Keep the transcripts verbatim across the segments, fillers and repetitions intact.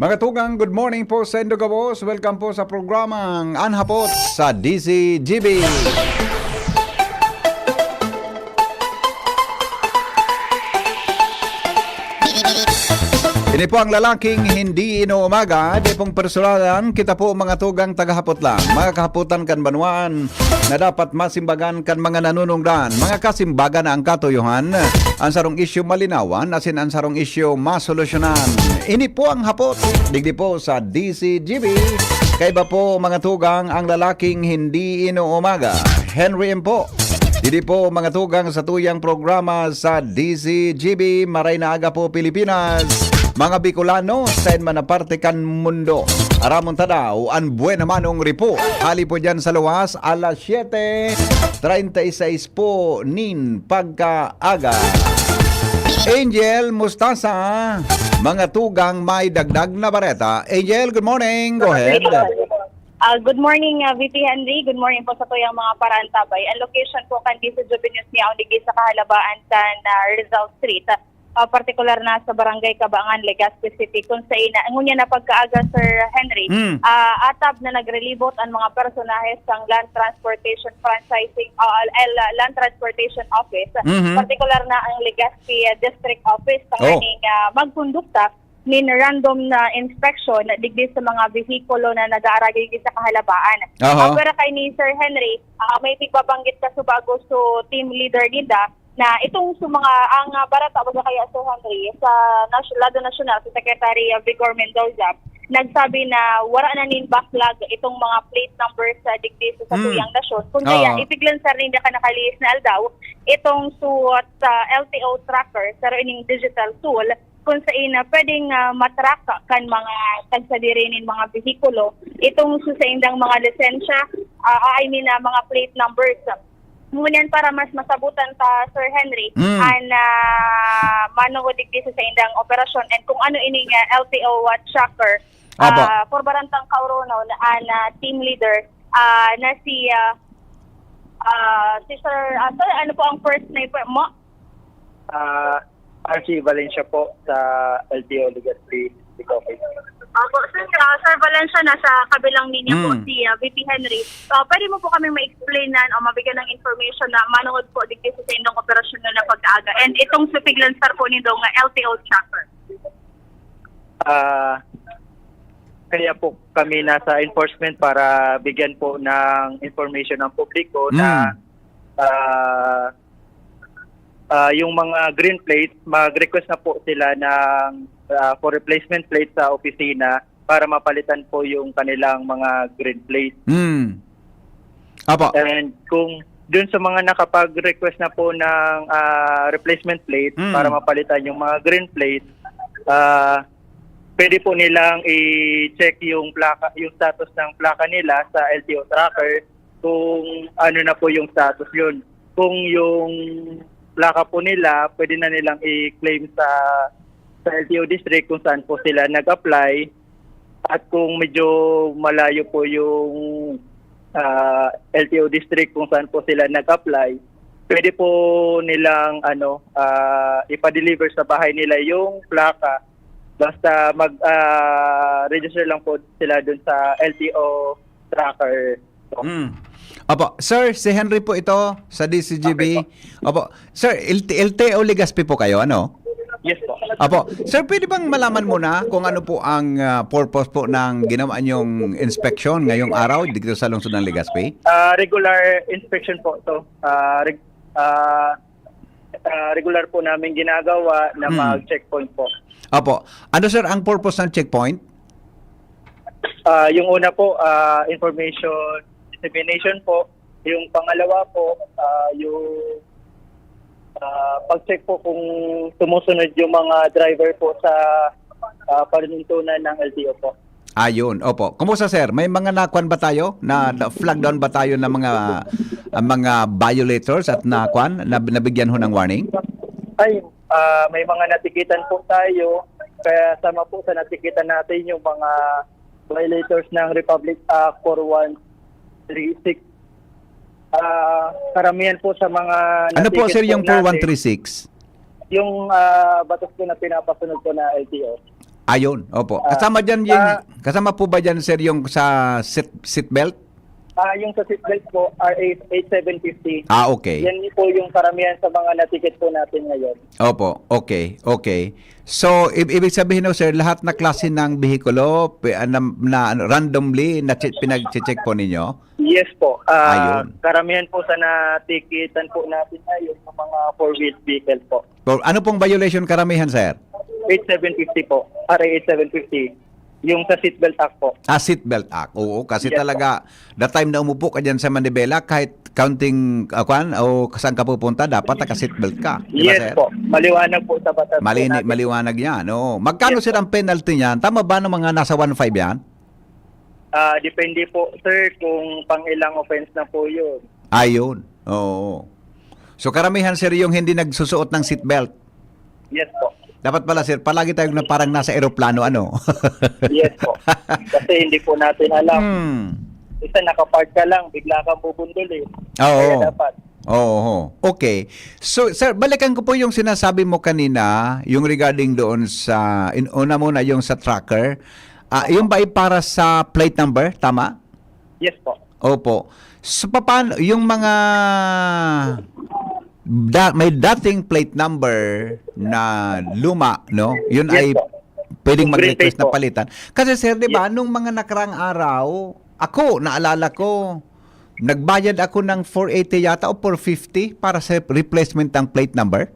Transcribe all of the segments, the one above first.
Mga tugang, good morning po sa indo gabos. Welcome po sa programang An Hapot sa D Z G B. Ini po ang lalaking hindi inuumaga, di pong personalan, kita po mga tugang tagahapot lang. Mga kahapotan kan banwaan na dapat masimbagan kan mga nanunungdan. Mga kasimbagan na ang katuyohan, ang sarong isyu malinawan, asin ang sarong isyu masolusyonan. Ini po ang hapot, digdi po sa D Z G B. Kaiba po mga tugang ang lalaking hindi inuumaga. Henry M po. Didi po mga tugang sa tuyang programa sa D Z G B, Maray na Aga po Pilipinas. Mga Bicolano, sain man na parte kan mundo. Aramon ta daw an buena manong report. Hali po dyan sa luwas, alas siyete treinta y seis po nin pagkaaga. Angel Mustasa, mga tugang may dagdag na bareta. Angel, good morning. Go ahead. Ah, good morning, ah, V P Henry. Good morning po sa tuyang mga paraantabay. Ang location po kan D Z G B News niya ang digdi sa kahalabaan kan ah, Rizal Street. Ah, partikular na sa Barangay Cabangan, Legazpi City, kung sa ina, ngunyan na pagkaaga, Sir Henry, Mm. ah, atab na nagrelibot ang mga personahe sa Land Transportation Franchising, ah, L- Land Transportation Office, Mhm. partikular na ang Legazpi ah, District Office, Oh. tanganing ah, magkondukta nin random na inspection digdi sa mga behikulo na nag-aaragay digdi sa kahalabaan. Aha. Ah, pero kay ni Sir Henry, ah, may tigbabanggit ka subago so team leader ninda na itong sa mga, ang ah, bareta baga kaya, Sir Henry, sa nas- lado nasyonal, si Secretary ah, Vigor Mendoza, nagsabi na wala na nin backlog itong mga plate numbers sa digdi sa Mm. satuyang nasyon. Kung kaya, Oo. ipiglansar ninda kan nakalihis na aldaw itong suot sa L T O tracker, pero ining digital tool, kung sain na pwedeng ah, matrack kan mga tagsadiri nin mga behikulo itong sa saindang mga lisensya, ah, I mean, ah, mga plate numbers. Ngunyan, para mas masabutan ta, Sir Henry, Mm. an ah, manungod digdi sa saindang operasyon and kung ano ining ah, L T O tracker, Apo. ah, purbaran tang kauronon an ah, team leader ah, na si ah, ah, si Sir, ah, sir, ano po ang first name po mo? Ah, R C Valencia po sa L T O Legazpi District Office. Opo, sir, ah, Sir Valencia, nasa kabilang linya po Mm. si ah, V P Henry. So, pwede mo po kami ma-explain na o mabigyan ng information na manungod po digdi sa inyong operasyon na pag-aaga. And itong sa piglansar po nito nga L T O tracker. Ah, kaya po kami nasa enforcement para bigyan po ng information ang publiko na Mm. ah, ah, yung mga green plates, mag-request na po sila ng ah, for replacement plate sa opisina para mapalitan po yung kanilang mga green plate. Mm. Apo. And kung dun sa mga nakapag-request na po ng ah, replacement plate Mm. para mapalitan yung mga green plate, ah, pwede po nilang i-check yung plaka, yung status ng plaka nila sa L T O tracker kung ano na po yung status yun. Kung yung plaka po nila, pwede na nilang i-claim sa sa L T O district kung saan po sila nag-apply, at kung medyo malayo po yung ah, L T O district kung saan po sila nag-apply, pwede po nilang ano ah, ipa-deliver sa bahay nila yung plaka. Basta mag ah, register lang po sila dun sa L T O tracker. Mm. Opo, sir, si Henry po ito sa D C G B. Opo. Sir, L T, L T O Legazpi po kayo, ano? Yes po. Opo. Sir, pwede bang malaman muna kung ano po ang ah, purpose po ng ginawa niyong inspection ngayong araw dito sa lungsod ng Legazpi? Ah, regular inspection po to. Ah, reg- ah, ah, regular po namin ginagawa na Hmm. mag-checkpoint po. Opo. Ano, sir, ang purpose ng checkpoint? Ah, yung una po, ah, information dissemination po. Yung pangalawa po, ah, yung ah, pag-check po kung sumusunod yung mga driver po sa ah, panintunan ng L T O po. Ayun, opo. Kumusta, sir? May mga nakwan ba tayo? Na, na flag down ba tayo ng mga ah, mga violators at nakwan na nabigyan ho ng warning? Ay, ah, may mga natikitan po tayo. Kaya sama po sa natikitan natin yung mga violators ng Republic Act four one three six. Ah, karamihan po sa mga Ano po, natiket sir, yung natin, four one three six? Yung ah, batas po na pinapasunod po na L T O. Ayun, opo. Ah, kasama dyan, yung, ah, kasama po ba dyan, sir, yung sa seat, seat belt? Ah, yung sa seat belt po, R A eight seven fifty. Ah, okay. Yan po yung karamihan sa mga naticket po natin ngayon. Opo, okay, okay. So, ib- ibig sabihin, no, sir, lahat na klase ng behikulo, pi- ah, na, na ano, randomly na che- pinag-check po ninyo? Yes po. Ah, ayun. Karamihan po sa natikitan po natin ngayon, yung mga four-wheel vehicle po. So, ano pong violation karamihan, sir? Eight seven fifty po. R A eight seven fifty. Yung sa Seatbelt Act po. Ah, Seatbelt Act. Oo, kasi, yes, talaga, po, the time na umupo ka dyan sa manibela, kahit counting, ah, kwan, o saan ka pupunta, dapat naka-seatbelt ka. Di ba, yes, sir? Po. Maliwanag po sa batas po. Malini-, natin. Maliwanag yan. Oo. Magkano, yes, sir, po, ang penalty niyan? Tama ba ng mga nasa one five yan? Ah, depende po, sir, kung pang ilang offense na po yun. Ayun. Oo. So, karamihan, sir, yung hindi nagsusuot ng seatbelt. Yes po. Dapat pala, sir, palagi tayong na parang nasa eroplano, ano? Yes po. Kasi hindi po natin alam. Hmm. Isa, nakapark ka lang, bigla kang bubundol eh. Oo. Kaya dapat. Oo. Okay. So, sir, balikan ko po yung sinasabi mo kanina, yung regarding doon sa, in, una muna yung sa tracker. Ah, yung ba ay para sa plate number? Tama? Yes po. Opo. So, papaano yung mga da- may dating plate number na luma, no? Yun, yes, ay po, pwedeng, yung green plate, mag-request na po, palitan. Kasi, sir, di ba, yes, nung mga nakarang araw, ako, naalala ko, nagbayad ako ng four eighty yata o four fifty para sa replacement ng plate number.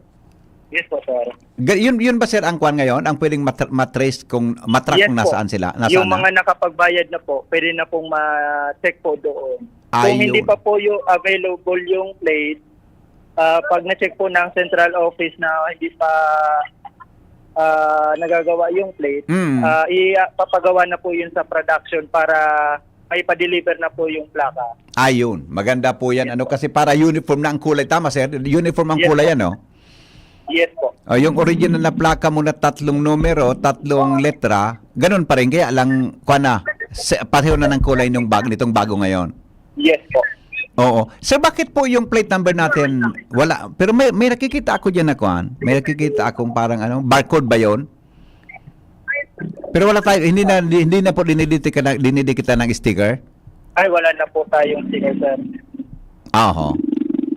Yes po, sir. Ga- yun, yun ba, sir, ang kwan ngayon? Ang pwedeng mat- matrace kung matrack, yes, kung po, nasaan sila? Nasaan yung na? Mga nakapagbayad na po, pwede na pong ma-check po doon. Kung, ayun, hindi pa po yung available yung plate, ah, pag na-check po ng central office na hindi pa, ah, nagagawa yung plate, mm, ah, ipapagawa na po yun sa production para may pa-deliver na po yung plaka. Ayun, maganda po yan. Yes, ano, po, kasi para uniform na ang kulay. Tama, sir? Uniform ang, yes, kulay, po, ano? Yes po. O, yung original na plaka mo na tatlong numero, tatlong letra, ganun pa rin. Kaya lang, kwa na, se- pareho na ng kulay nung bag, nitong bago ngayon. Yes po. Oo. Sir, bakit po yung plate number natin wala? Pero may, may nakikita ako dyan na kwan. May nakikita akong parang ano, barcode ba yon? Pero wala tayo, hindi na, hindi na po dinidikit ka na, dinidikit ng sticker? Ay, wala na po tayong sticker, sir. Aho.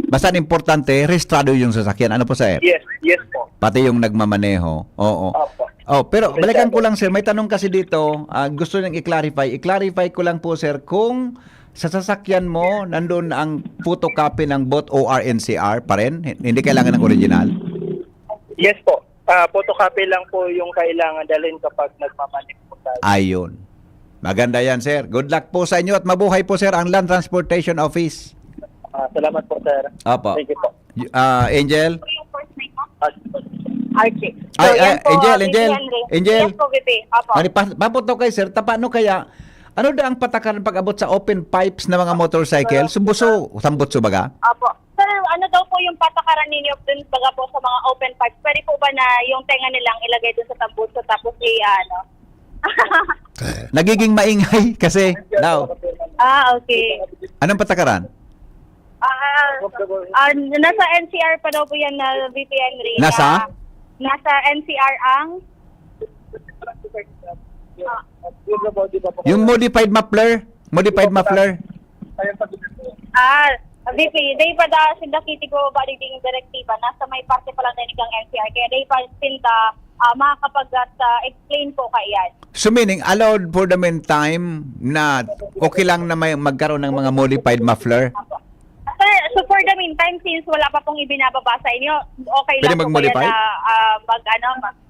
Basta ang importante, rehistrado yung sasakyan. Ano po, sir? Yes, yes po. Pati yung nagmamaneho. Oo. Opo. Oh, pero balikan ko lang, sir. May tanong kasi dito, ah, gusto niyang i-clarify. I-clarify ko lang po, sir, kung sa sasakyan mo, nandun ang photocopy ng both O R N C R pa rin? Hindi kailangan ng original? Yes po. Ah, photocopy lang po yung kailangan dalhin kapag nagmamaneho po tayo. Ayun. Maganda yan, sir. Good luck po sa inyo at mabuhay po, sir, ang Land Transportation Office. Ah, salamat po, sir. Opo. Thank you po. Y- ah, Angel? Archie. Ay, so, ay, yan po, Angel, V P Angel, Henry. Angel. Yes po, V P. Opo. Ano, pa, papunta ko kay sir, tapano kaya, ano da ang patakaran pag-abot sa open pipes na mga motorcycle? Sumbuso, sambutso baga? Opo. Sir, ano daw po yung patakaran ninyo dun baga po sa mga open pipes? Pwede po ba na yung tenga nilang ilagay dun sa tambutso tapos i-, ano? Nagiging maingay kasi daw. Ah, okay. Anong patakaran? Ah, ah, nasa N C R pa daw po yan na V P Henry. Nasa? Ah, nasa N C R ang, ah, yung modified muffler? Modified muffler? Ah, V P, dai pa da sinda kitigo ba ding direktiba? Nasa may parte pa lang din kang N C R. Kaya dai pa sinda, ah, makakapag-, ah, explain po kaiyan. So, meaning, allowed for the meantime na okay lang na may magkaroon ng mga modified muffler? Sir, so for the meantime, since wala pa pong ibinababa sa inyo, okay lang po kaya mag-modify? Na, ah, mag-, ano, mag-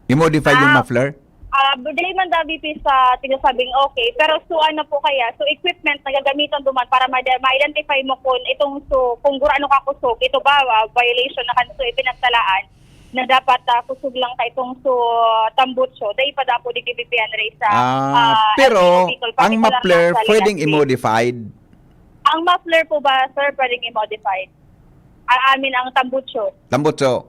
I-modify yung, ah, muffler? Ah, dili man daw, V P, sa sinasabing okay, pero so ano po kaya? So equipment na gagamitan duman para ma-, ma-identify mo kung itong so, kung gurano ka kusog, ito ba, ah, violation na kan so ipinagtalaan na dapat, ah, kusog lang ka itong so tambutso. Dai pa daw po di gibibiyan rin sa, ah, ah, pero N C R vehicle, ang particular muffler na sa pwedeng Legazpi. I-modified? Ang muffler po ba, sir, pwedeng i-modified? Ah, I mean, ang tambutso. Tambutso.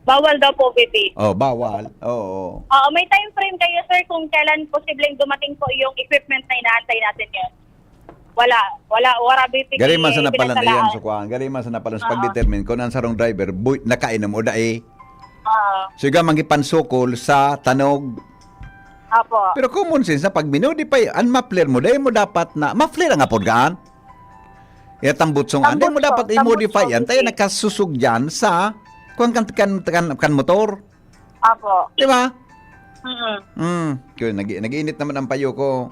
Bawal daw po, V P. Oh, bawal. Oo. Oo, may time frame kayo, sir, kung kailan posibleng dumating po yung equipment na inaantay natin ngayon? Wala, wala, wala B P Gari man sa napalan, pinasalaan. Ayan, so kuwan. Gari man sa napalan sa Oo. pagdetermine kung ang sarong driver, buy, nakainom o dai. Oo. So, ikaw mangipansukol sa tanog. Apo. Pero common sense na pag minodify, ang muffler mo, dai mo dapat na, muffler ang apod kaan? Iya tambutsong, ah, dai mo Tambutsong, dapat i-modify tambutsong, yan. Tayo hindi. Nakasusog dyan sa, kuwan kan, kan, kan, kan motor. Apo. Di ba? Mm-mm. Mm. Kaya nag-, nag-iinit naman ang payo ko.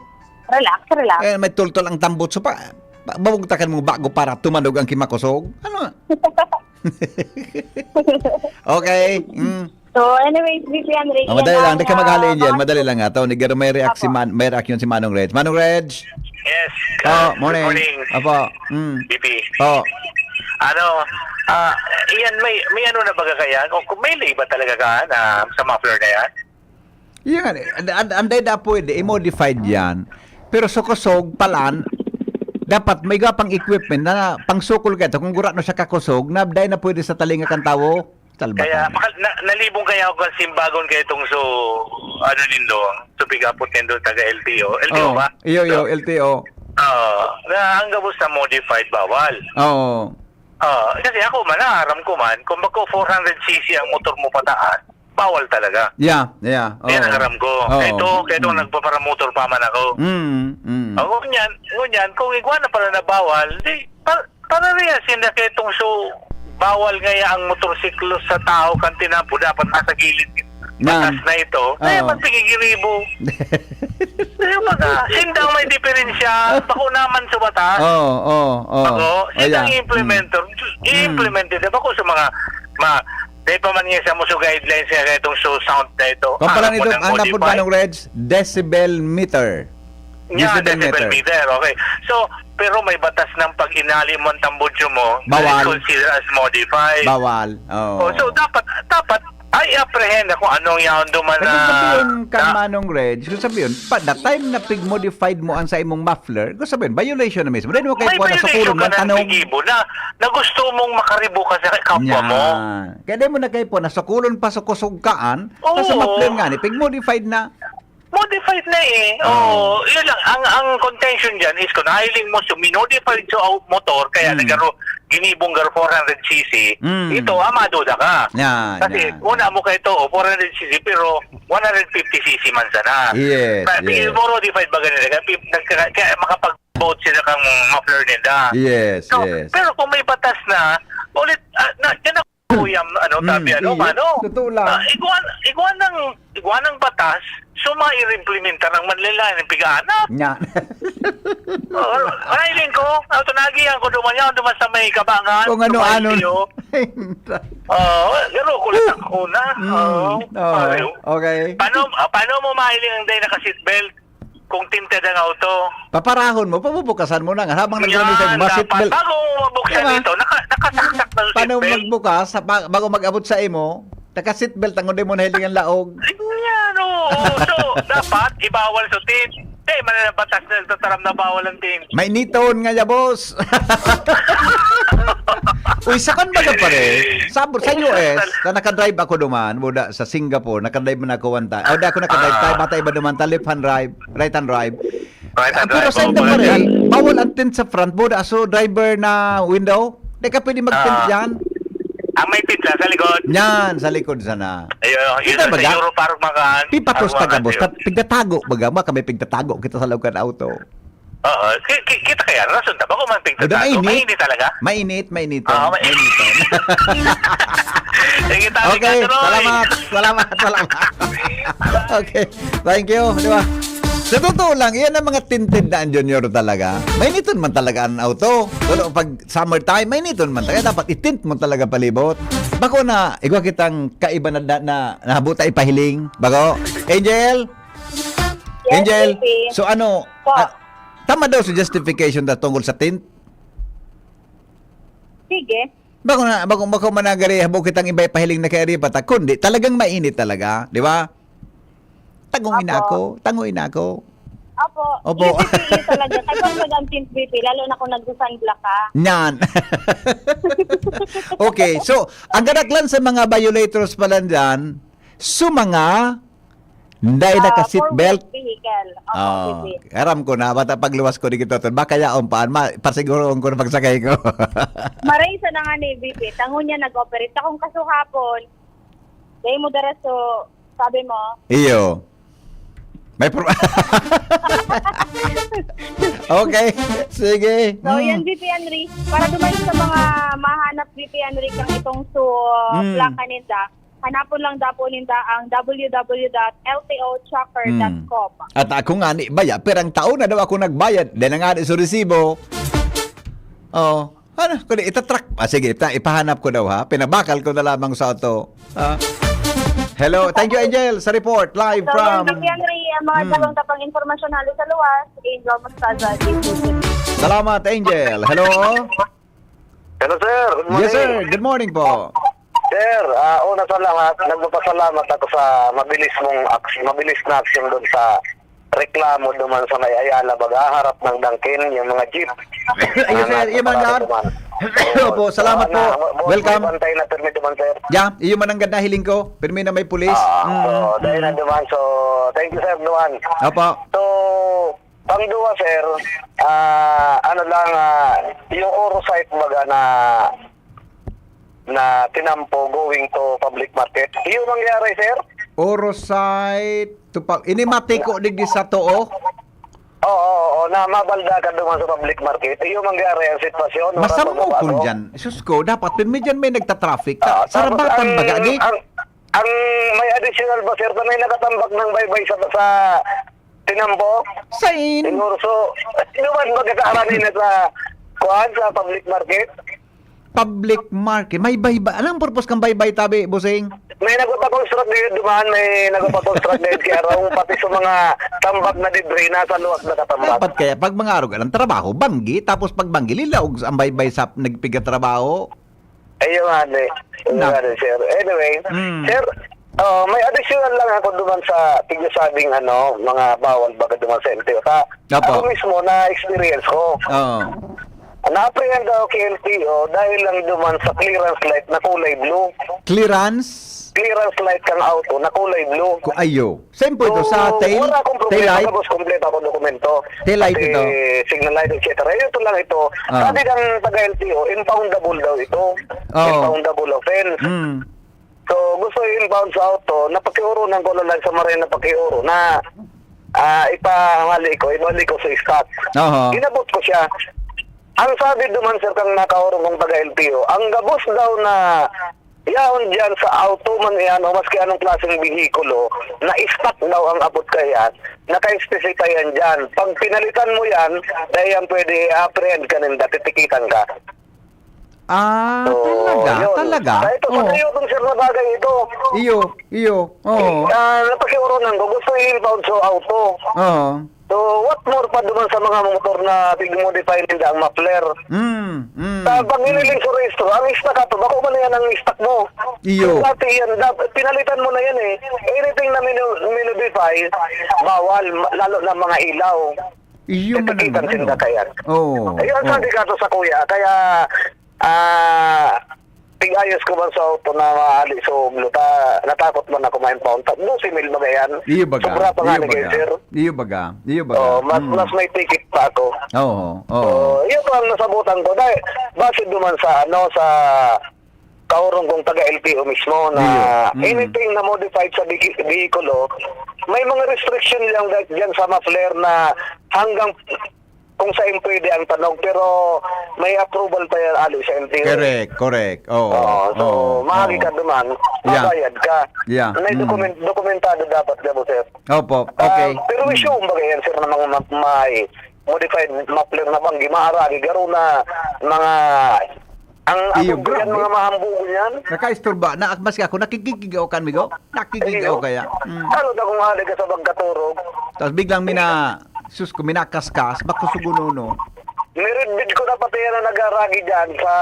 Relax, relax. Eh, may tultol ang tambutso pa. Ba-, bawag takan mong bago para tumanog ang kimakusog. Ano? Okay. Mm. So, anyways, B P Enrique, Ah, madali yan lang. ang, Di ka mag-ahali, ah, Angel. mga Madali lang nga. Tao, nigaro may react si Apo. Man-, may reaction si Manong Reg. Manong Reg! Yes. Oh, Ah, good morning. morning. Apo. Mm. B P. Oh. Ano, ah, iyan, may, may ano na baga kaya? Kung, kung may lay ba talaga ka na sa muffler na yan? Yan nga, eh. And, and, and then, ah, pwede, i-modified yan. Pero sa kusog, palan, dapat may iba pang equipment na pangsukol ka ito. Kung gura no siya kakusog, na dai na pwede sa talinga kan tawo, salbatan. Kaya, maka-, na, nalibong kaya ako kan simbagon kay itong so, ano nindo, so pigapot nindo, taga L T O. L T O Oh, ba? iyo, iyo, So, L T O. Oo. Na ang gabos na modified, bawal. Oo. Oo. Kasi ako man, aram ko man, kung bako four hundred C C ang motor mo pataas, bawal talaga. Yeah, yeah. Yan Oo. ang aram ko. Oo. Kaya ito, kaya itong Mm. nagpaparamotor pa man ako. Mm, mm. O, ngunyan, ngunyan, kung igwa na pala na bawal, di, pa-, pararehas yun na kaya itong so, bawal ngaya ang motorsiklo sa tao kan tinapo, dapat nasa gilid. Yan. Batas na ito. Kaya Oo. magpigigiribo. Yung mga, sindang may diferensya, bako naman sa batas. Oo, oo, oo. Bako, sindang Ayan. implementer, Mm. i-implement nila. Bako sa mga, ma-, dahil pa man nga sa muso guidelines nga itong so sound na ito. Kung pala Aram mo nitong nang anak po modify? Manong Reg, decibel meter. Yan, Decibel decibel meter. meter. Okay. So, pero may batas ng pag inali mo ang tambutso mo, Bawal. consider as modified. Bawal. Oo. Oh, so, dapat, dapat, ay, apprehend kung anong yaon duman Kasi na, sabihin kan na Manong Reg, kung sabihin, pa, the time na pig-modified mo ang sa imong muffler, kung sabihin, violation na mismo. Dahil mo kayo May po, violation nasukulon ka man, na tanong. nagbigibo na, na gusto mong makaribo ka sa kapwa mo. Yan. Kaya di mo na kayo po, nasukulon pa sa kusog kaan, Oo. nasa muffler nga ni, pig-modified na. Modified na eh. Oo. Oo, yun lang. Ang, ang contention dyan is kung nahiling mo, so, minodified so out motor, kaya Mm. nagaro, ginibong garo four hundred C C, Mm. ito, ah, maduda ka. Yan, Kasi, yan. una mo kayo to, oh, four hundred C C, pero one hundred fifty C C man sana. Yes, Kaya, yes. pigil mo modified ba ganun? Kaya, pi-, nagka-, kaya makapag-vote sila kang muffler nila. Yes, So, yes. pero kung may batas na, ulit, ah, na, yan ang kuyang, ano, Mm, tabi, ano, iyo. mano? Totoo lang. Ah, igwa, igwa ng, igwa ng batas, suma i-implementar ng Manila, ng pigaanap. Nya. Oh, mahiling ko, ah, tunagihan ko duman yan, duman sa may kabangan, Kung ano, duman ano. iyo. Oo, garo ko lang ako na. Mm, Oo, oo, pareho. okay. Paano, ah, paano mo mahiling ang day naka-seatbelt kung tinted ang auto? Paparahon mo, pabubukasan mo na nga. Habang Yan, nagdadali sa dapat ma-seatbelt. bago mo mabuksan Diba? ito, naka-, nakasaksak na sa Paano seatbelt. magbukas? Sa, ba-, bago mag-abot sa imo, naka-seatbelt ang hindi mo nahiling ang laog. Yan, oo. So, dapat ibawal sa tint. Di, mananabatas na nagtataram na bawal ang tint. Mainiton nga ya, boss. Uy, sa kan baga pare, sa, sa U S, na nakadrive ako duman, muda sa Singapore, nakadrive man ako one time. O, di ako nakadrive, Ah. tayo, bata iba duman, ta left hand drive, right hand drive. Right hand Ah, pero drive, sa oo, inda pare, pare. bawal ang tint sa front, muda, so driver na window, di ka pwede mag-tint Ah. yan. Ang may tint sa, sa likod. Yan, sa likod sana. Ayun, yun Kita ang ba sa yan? Euro Park makaan. Pipatos Park taga, makaan boss. sa'yo. Ta-, pigtatago, baga, baka may pigtatago kita sa loob kan auto. Oo. Ki-, ki-, kita kaya, rason na. Bako man Buda pigtatago. mainit. Mainit talaga? Mainit, mainit. Oo, may- Mainit. Sige, tayo Okay, ka, tuloy. salamat, salamat, salamat. Okay, thank you. Di ba? Sa totoo lang, yan ang mga tinted na ang Junior talaga. Mainiton man talaga ang auto. Pero pag summertime, mainiton man talaga. Dapat itint mo talaga palibot. Bako na, igwa kitang kaiba na, na, na nabuta ipahiling. Bako? Angel? Yes, Angel, P P. so ano, Po. ah, tama daw sa justification ta tungkol sa tint? Sige. Bako na, bako, bako managari, habo kitang iba ipahiling na kay Aripa ta, kundi talagang mainit talaga, di ba? Tangoy na Apo. ako, tangoy na ako. Opo. Opo. Yung B P talaga, tagal mag ang tint B P, lalo na kung nagsa-sunblock ka. Yan. Okay, so, ang kadaklan sa mga violators pala dyan, so mga Hindi na ka-seat belt. Four-wheeled vehicle. Oo, oh, V P. Aram ko na, bata pagluwas ko di kito. Baka yaon pa, ma, pasiguroon ko na pagsakay ko. Maray sa na nga ni V P, tangon niya nag-operate akong kasuhapon. Dahil mo dara so, sabi mo? Iyo. May pro- Okay, sige. So, mm, yan, V P Henry. Para duman sa mga mahanap, V P Henry, kang itong so, mm, plaka ninda, hanapon lang daw po ninda ang W W W dot L T O tracker dot com. Hmm. At ako nga ni baya, pirang taon na daw ako nagbayad, dahil na nga ni sa resibo. Oh, ano, kundi itatrack. Ah, sige, ita, ipahanap ko daw ha. Pinabakal ko na lamang sa auto. Ah. Hello, thank you Angel sa report live. So, from yan, Henry, ang mga, hmm, dalawang tapang impormasyon halos sa luwas, Angel Mostaza, G P C. Salamat Angel. Hello. Hello, sir. Good morning. Yes, sir. Good morning po. Sir, ah, una sa lahat, nagpapasalamat ako sa mabilis mong aks-, mabilis na aksyon doon sa reklamo duman sa may Ayala, baga harap ng Dunkin, yung mga jeep. Ayun, sir, yung mga duman. Opo, salamat po. Welcome. Bantay na permi duman, sir. Yeah, iyo man ang ganda hiling ko. Permi na may pulis. Ah, mm, so, dahil na duman. So, thank you, sir, duman. Opo. So, pangduwa, sir, ah, ano lang, ah, yung Oro site baga na, na tinampo going to public market. Iyo mangyari, sir? Oro site to pa, ini matiko digdi sa too? Oo, oo, oo, na mabalda ka duman sa public market. Iyo mangyari ang sitwasyon. Masamokon dyan. Sus ko, dapat dun may dyan may nagta-traffic. Ah, sarabatan baga, di? Ang, ang may additional ba, sir, na may nakatambak ng baybay sa, sa tinampo? Sain? Siguro, so, duman baga sa arani na sa, kuwan, sa public market? Public market. May baybay. Anong purpose kang baybay, tabi, bossing? May nagpapakonstruct ngayon duman, may nagpapakonstruct ngayon kaya raw pati sa mga tambak na debris, nasa luwas na katambak. Dapat kaya, pag mga arog, ang trabaho, banggi, tapos pag banggi, lilaog ang baybay sa nagpigatrabaho. Ayun nga, eh. Ayun nga, eh, sir. Anyway, mm, sir, oh, may additional lang ako duman sa tigyasabing, ano, mga bawal baga duman sa L T O. Sa, apo, ako mismo, na-experience ko. Oo. Na-apprehend ako kay L T O dahil lang duman sa clearance light na kulay blue. Clearance? Clearance light kang auto na kulay blue. Ku-, ayo. Saan po ito? So, sa tail, wala akong problema, tail light? Tapos kompleto akong dokumento. Tail light ito? Pati signal light, et cetera. Ito lang ito. Ah. Sabi ng taga-L T O, impoundable daw ito. Oh. Impoundable offense. Mm. So, gusto i-impound sa auto, napakiuronan ko na lang sa maray na pakiuro na, ah, ipahali ko, ibalik ko sa stock. Oho. Inabot ko siya. Ang sabi duman, sir, kang nakaurong kong taga-L T O, ang gabos daw na yaon diyan sa auto man iyan o maski anong klaseng behikulo na stock daw ang abot kaiyan, naka-specify yan diyan. Pag pinalitan mo yan, dahil yan pwede i-apprehend ka ninda, titikitan ka. Ah, so, talaga, yun, talaga? Sa ito, sa, oo, triyo itong, sir, na bagay ito. Iyo, iyo, oo. Eh, ah, napakiuronan ko, gusto i-impound sa auto. Oo. So, what more pa duman sa mga motor na pig-modify ninda ang muffler? Mm, mm, sa pag, mm, hiniling sa rehistro, ang stock ato, bako man yan ang stock mo. Iyo. Dati yan, dap-, pinalitan mo na yan eh. Anything na minu-, minodify, bawal, ma-, lalo na mga ilaw. Iyo man ang titikitan sinda kaya. Oo, ayun, oo, sabi ka to sa kuya, kaya, ah, tig-ayos ko man sa auto na maali sa oblo, ta, natakot man ako ma-impound. Ta, dose mil baga yan. Iyo baga, sobra pa nga iyo ni baga, sir. Iyo baga, iyo baga. Oh, mas, mm, mas may ticket pa ako. Oo, oo. So, iyo pa ang nasabutan ko. Dahil, base duman sa, ano, sa kaurong kong taga-L T O mismo na, iyo, mm, anything na modified sa vehi-, vehikulo, may mga restriction lang da-, dyan sa muffler na hanggang kung saan pwede ang tanog, pero may approval pa yan, ali sa L T O. Correct, correct. Oo, oo, so, oo, maagi ka duman, yeah, mabayad ka. Yeah. May, mm, dokumen-, dokumentado dapat gabo, sir. Opo, okay. Ah, pero, mm, issue, kumbaga yan, sir, na mga ma-, may modified muffler na banggi, maaragi, garo na mga, ang iyo, atong yan, grabe, mga mahambugon yan. Nakaistorba na, maski ako, nakikigigaw kan, migo? Nakikigigaw iyo kaya. Mm. Ano daw kung ali ka sa pagkaturog? Tapos biglang mina-, sus ko, minakaskas, bako sugunono. Niridbid ko na pati yan na nagaragi dyan sa,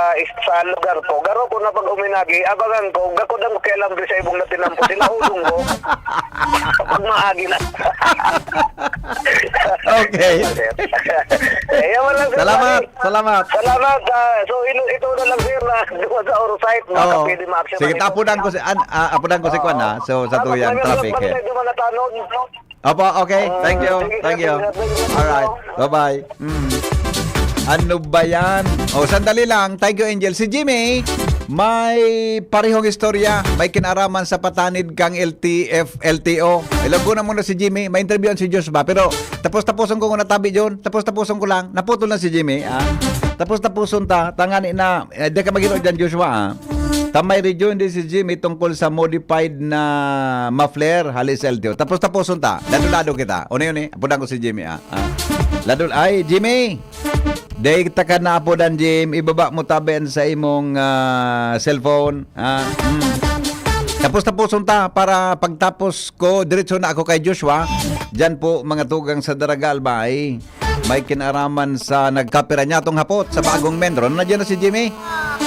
sa lugar ko. Garo ko na pag uminagi, abangan ko, gakod ang kialam ko sa ibong na tinampo. Sila ulong ko. Kapag maagi na. Okay. Eh, yaman lang, sir. Salamat, Manny. salamat. Salamat. Ah, so, ino, ito na lang, sir, na duwa sa Orsite. Baka Oo. pwede ma-action Sige, na ito. tapudan ko si an, ah, apudan ko si Kwan, ha. So, sa Ah, tuyan, baka traffic, baka eh. tayo duman na tanong. Opo, okay. Ah, Thank you. sige, Thank sir, you. sir, sir. Alright. Bye-bye. Mm. Ano ba yan? Oh, sandali lang. Thank you, Angel. Si Jimmy, may parehong istorya. May kinaraman sa patanid kang L T F, L T O. Ilaguna muna si Jimmy. May interview si Joshua. Pero tapos-tapuson ko muna tabi, John. Tapos-tapuson ko lang. Naputol na si Jimmy. Ah. Tapos-tapuson ta. Tangani na. Eh, di ka magino dyan, Joshua. Ah. Tamay rejoin din si Jimmy tungkol sa modified na muffler, hali sa L T O. Tapos-tapuson ta. Lado-lado kita. Uni-uni. Apudan ko si Jimmy. Ah. Ah. Lado, ay, Jimmy! Dahil ta ka naapodan, Jim, ibaba mo tabi yan sa imong ah, cellphone. Ah, mm. Tapos-tapuson ta para pagtapos ko, diretso na ako kay Joshua. Diyan po, mga tugang sa Daragal, bay. May kinaraman sa nagkapira niya tong hapot sa bagong Menron. Nandiyan na si Jimmy?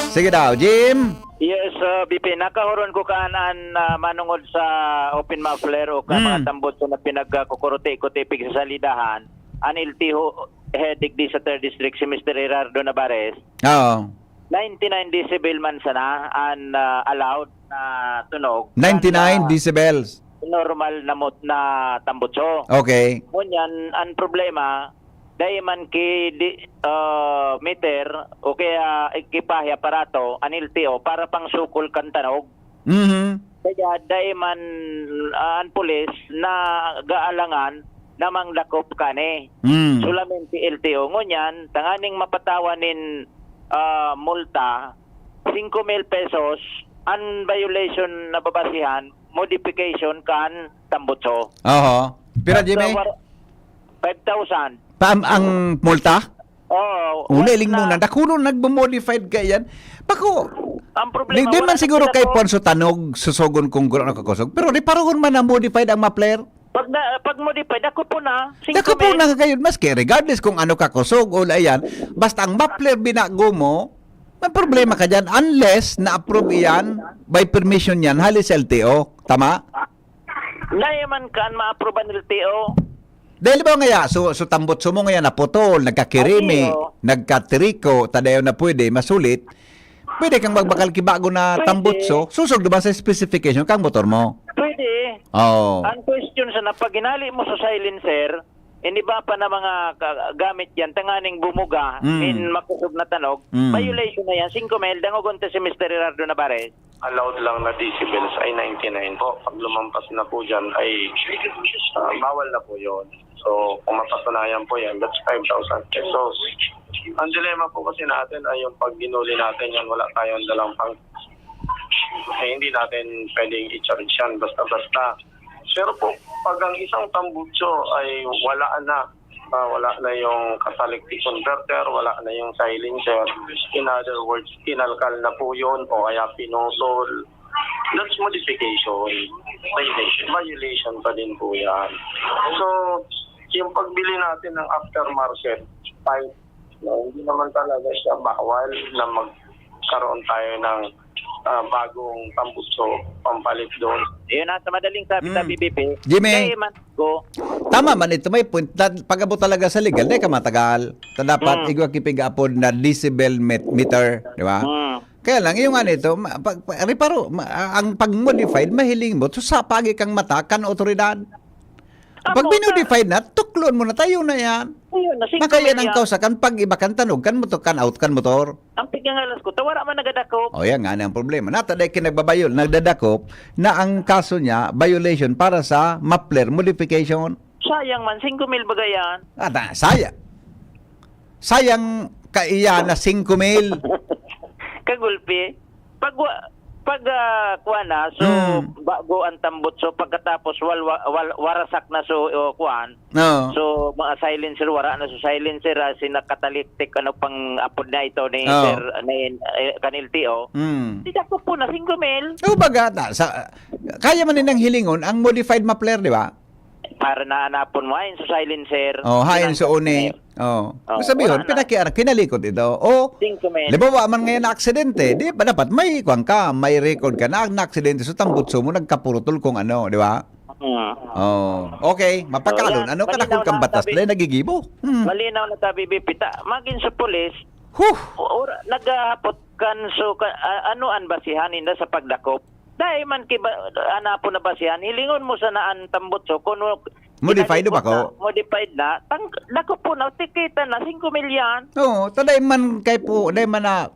Sige daw, Jim! Yes, uh, B P, nakahuron ko kaan an ah, manungod sa open muffler o ka Mm. mga tambutso na pinagkukuruti-kuti pig sa salidahan, an L T O head digdi sa third District, si Mister Gerardo Navarez, Oo. ninety-nine decibel man sana an ah, allowed na tunog. ninety-nine Kan, ah, decibels. Normal na mot na tambutso. Okay. Ngunyan, ang problema, dai man ki di, ah, meter o kaya ekipahe aparato an L T O para pang sukol kan tanog. Mhm. Kaya dai man ah, an pulis na gaalangan na mangdakop kani. Mm. Solamente L T O. Ngunyan, tanganing mapatawan nin ah, multa, singko mil pesos, an violation na babasihan, modification kan tambutso. Oho. Pira, Jimmy? Sa war- five thousand. Paam ang multa? Oo. Uli, Once ling na- muna. Dakulo nagmo-modified ka yan. Bako, Ang problema, di, di wala man na siguro sila kay to. Ponso tanog, susogon kung guro nakakosog. Pero di parang man na-modified ang muffler. Pag, na, pag modified, ako po na. Singko Dako po mil. Na kayo, maski regardless kung ano ka kusog o wala yan, basta ang muffler binago mo, may problema ka dyan unless na-approve yan by permission yan, hali sa L T O. Tama? Dai man kan ma-approve an L T O. Dahil ba nga, so, so tambutso mo ngayon naputol, nagkakirimi, Ay, oo. nagkatiriko, tadayo na pwede, masulit, pwede kang magbakal kibago na Pwede. tambutso, susog naman sa specification kang motor mo. Pwede. Oo. Ang question sa napag hinali mo sa silencer, hindi ba pa na mga ka- gamit yan, tanganing bumuga, Mm. in makusog na tanog, Mm. violation na yan. Singko mil, dangogon ta si Mister Gerardo Navarez. Allowed lang na decibels ay ninety-nine po. Pag lumampas na po dyan ay ah, bawal na po yon. So, kung mapatunayan po yan, that's five thousand pesos. Ang dilema po kasi natin ay yung pag ginuli natin yan, wala tayong dalang pang... Eh, hindi natin pwedeng i-charge yan basta-basta. Pero po, pag ang isang tambutso ay wala na, ah, wala na yung catalytic converter, wala na yung silencer, in other words, kinalkal na po yun o kaya pinutol, that's modification. Violation, violation pa din po yan. So, yung pagbili natin ng aftermarket pipe, no, hindi naman talaga siya bawal na magkaroon tayo ng ah, bagong tambutso, pampalit doon. Yun, nasa madaling sabi sa Mm. B B P. Jimmy. Dai man ko. Tama man ito, may point. Ta- Pag-abot talaga sa legal, di ka matagal. Ta dapat Mm. igwa kipig-apod na decibel met- meter, di ba? Hmm. Kaya lang, yung ano ito, ma- pag, pag, reparo, ma- ang pag-modified, mahiling mo, so sa pagi kang mata, kan otoridad. Pag Tama minodified na, tuklon mo na, tayo na yan. Ayun, na singko Nakaya mil ng yan. Kausakan, pag iba kang tanog, kan motor, kan out, kan motor. Ang pigangalas ko, tawara man nagadakop. O yan nga na ang problema. Nata dahil kinagbabayol, nagdadakop na ang kaso niya, violation para sa muffler modification. Sayang man, singko mil bagay yan. Ata, saya. Sayang kaiya na singko mil. Kagulpi. Pag, wa- pag ah, kuha na, so, Mm. bago ang tambutso, pagkatapos, wal, wal, warasak na, so, o, kuhan. No. So, mga silencer, wara na, so, silencer, ah, sinakatalitik, ano pang apod na ito ni Oo. Sir, ni, eh, kan L T O. Mm. Di ako po na, singko mil. O baga, ta, sa, kaya man nilang hilingon ang modified muffler, di ba? Para na anapon mo, haen sa silencer. Oh, haen Pinangga- sa uni. Oh. Oh, Sabi yun, wala na. pinakiar, kinalikot ito. Oh, Singko mil. Halimbawa man ngayon na aksidente, di ba dapat may kwan ka, may record ka na na aksidente sa tambutso mo, nagkapurutol kung ano, di ba? Hmm. Oh, okay, mapagkalon. So, yan. Ano ka Malinaw nakul kang na, batas sabi- na nagigibo? Hmm. Malinaw na tabi, Bipita. Magin sa pulis, Huh! or, naghahapot kan so, ka, a- ano an basihan ninda sa pagdakop? Dai man ki ba, anapon na basihan, hilingon mo sana an tambutso kung Modified o kinalipot bako? na, modified na, tang, dakop po na, tikita na, singko mil yan. Oo, ta dai man kay po, dai man na,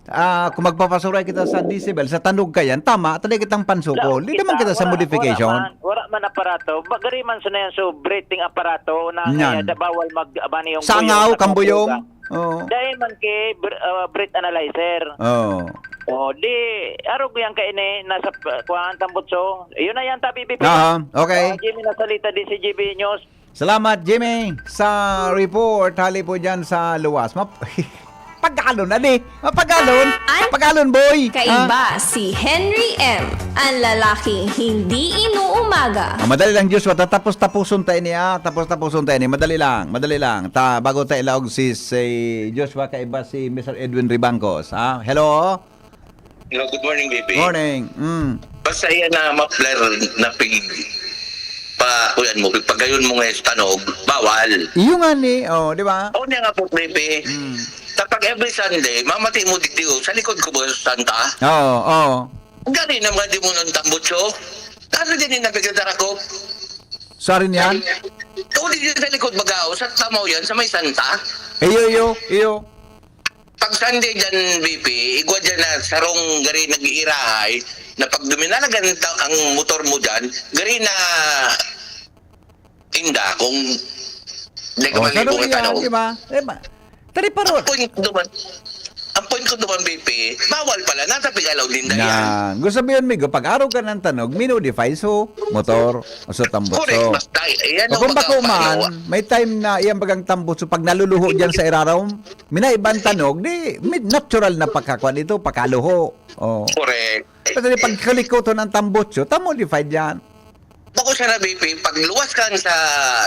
ah, kung magpapasuray kita sa decibel, sa tanog ka yan, tama, ta dai kitang pansukol. Di naman kita sa Wala, modification. Wala man, wala man aparato, bagari man sa na yan, so breathing aparato na Yan. kaya da bawal mag, abani yung Sangaw, buyog, kambuyong. kapuga. Oo. Dahil man kay br- ah, breath analyzer. Oo. Oh, di, arog yan kaini, nasa p- kuhaan tambutso. Yun na yan, tabi, Bibi. Aha, okay. Oh, Jimmy, nasalita di si G B News. Salamat, Jimmy, sa report. Hali po dyan sa luwas. Map- Pagkalon na di. Mapagkalon. An- Pagkalon, boy. Kaiba si Henry M, ang lalaking hindi inuumaga. Ah, madali lang, Joshua. Tatapos-tapuson tayo niya. Tapos-tapuson tayo niya. Madali lang. Madali lang. Ta, bago tayo ilaog si, si Joshua, kaiba si Mister Edwin Ribangcos. Ha? Hello? Hello, good morning, baby. Morning. Mm. Basta yan na muffler na pig pa, kuyan mo, pagpagayon mo ngayon sa tanog, bawal. Iyo nga ni, oh, di ba? O niya nga po, baby. Mm. Kapag every Sunday, mamati mo digdi, oh, sa likod ko ba sa Santa? Oo, oo. Gani na mga di mo ng tambutso. Kasi din yung nabigyan sa rakop. Sorry niyan? O di sa likod baga, oh, sa tamaw yan, sa may Santa. Iyo, iyo, iyo. Pag Sunday dyan, B P, igwa dyan na sarong gari nag-iirahay, na pag duminalagan ta- ang motor mo dyan, gari na inda kung di ka Oh, maligo sarong ka yan, tanaw. Di ba? Eh, ma- Tari pa ron. Ang point ko duman, ang point ko duman, B P, bawal pala, nasa pig-alaw din na yan. Yan. Gusto sabihin, Migo, pag araw ka ng tanog, minodify so motor o so tambutso. Correct, basta, yan O ang kung bako pagkakapalo. Man, may time na iyang bagang tambutso, pag naluluho dyan sa irarom, minaiban tanog, di, mid- natural na pagkakuan ito, pakaluho. Oh. Correct. Kasi pag kalikoton ng tambutso, ta-modified yan. Bako siya na, B P, pag luwas ka sa,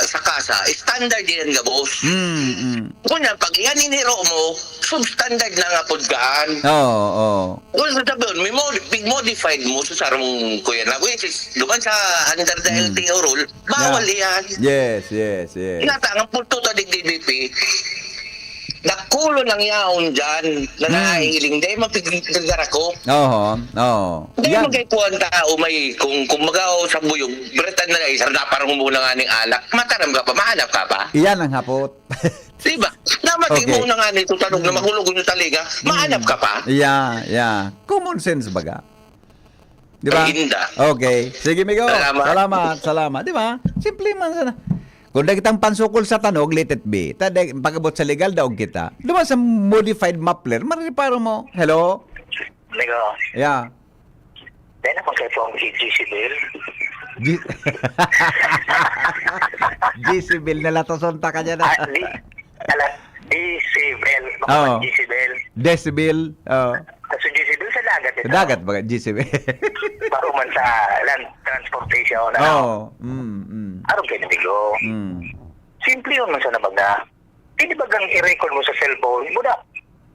sa kasa, standard yan gabos. Mm, mm. Kunya, pag yan iniro mo, substandard na nga pod gaan. Oo, oo. Kung sa sabi, may mod- big modified mo sa sarong kuya na, which is, duman sa under the Hmm. L T O rule, bawal yan. Yes, yes, yes. Inata, ang punto ta digdi, B P, nakulo lang yaon dyan na Hmm. nahihiling, dahil mapigil ka garako. Oo, oo. Dahil Yan. magay po ang tao may, kung, kung magaw sa buyog, bertan na lang, isang daparong muna nga ning alak, mataram ka pa, mahanap ka pa. Iyan ang hapot. Diba? Dapat Okay. Imo na nga nito, tanong na makulog yung talinga, mahanap ka pa. Yeah, yeah. Common sense baga. Di ba? Ay, inda. Okay. Sige, Migo. Salamat. Salamat, salamat. Di ba? Simple man sana. Kung dai kitang pansukol sa tanog, let it be. Ta, dai, pag-abot sa legal, daog kita. Di ba sa modified muffler, mareparo mo. Hello? Amigo, Yeah. dahil naman kayo po ang G C Bill. G- G C Bill, nalatoson ta ka dyan, ah. Ah, di, ala, D C Bill. Oo. Baka G C Bill. Decibel. Oh. Kasi G C Bill sa dagat ito. Sa dagat ba? G C Bill. Baro man sa land transportation. Ano? Oh. Mm, mm. Araw kayo, amigo. Mm. Simple yun man sa nabaga. Pwede ba gang i-record mo sa cellphone? Buda,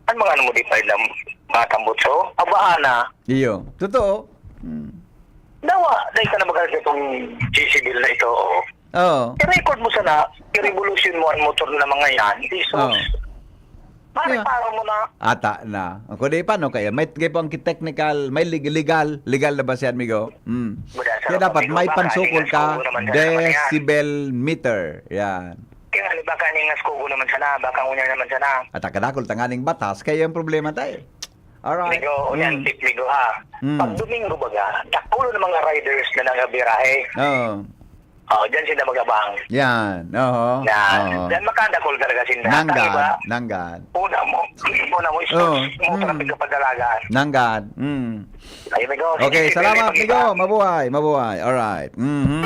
ang mga ano mo di pa ilang mga tambutso? Abaan na. Iyo. Totoo. Mm. Dawa, dahil ka na mag-alas itong G C Bill na ito, oh. Oh. I-record mo sana, i-revolution mo ang motor na mga yan. Jesus. Oh. Pare, Yeah. Para mo na. Ata na. Ang kundi paano kaya? May gay po ang technical, may leg- legal, legal na ba siya, amigo? Mm. Buda, sa Kaya dapat amigo, may baka pansukol aning ka, askugo naman sana naman yan. decibel meter. Yan. Kaya nga, baka aning askugo naman sana, baka unya naman sana. At ang kadakol tanganing batas, kaya yung problema tayo. Alright. Migo, unya, Mm. tip, migo, ha. Mm. Pag Domingo baga, dakulo ng mga riders na nagabirahe. Oo. Oh, dyan sila magabang. Yan. Oo. Yan. Oo. Dyan makadakol talaga sila. Ang iba, Nanggad. Nanggad. Una mo, una mo, Oo. sports, mo Mm. traffic ka padalagan. Nanggad. Mm. Ay, amigo, Okay, sige, salamat, sige, amigo. Mabuhay, mabuhay. Alright. Mhm.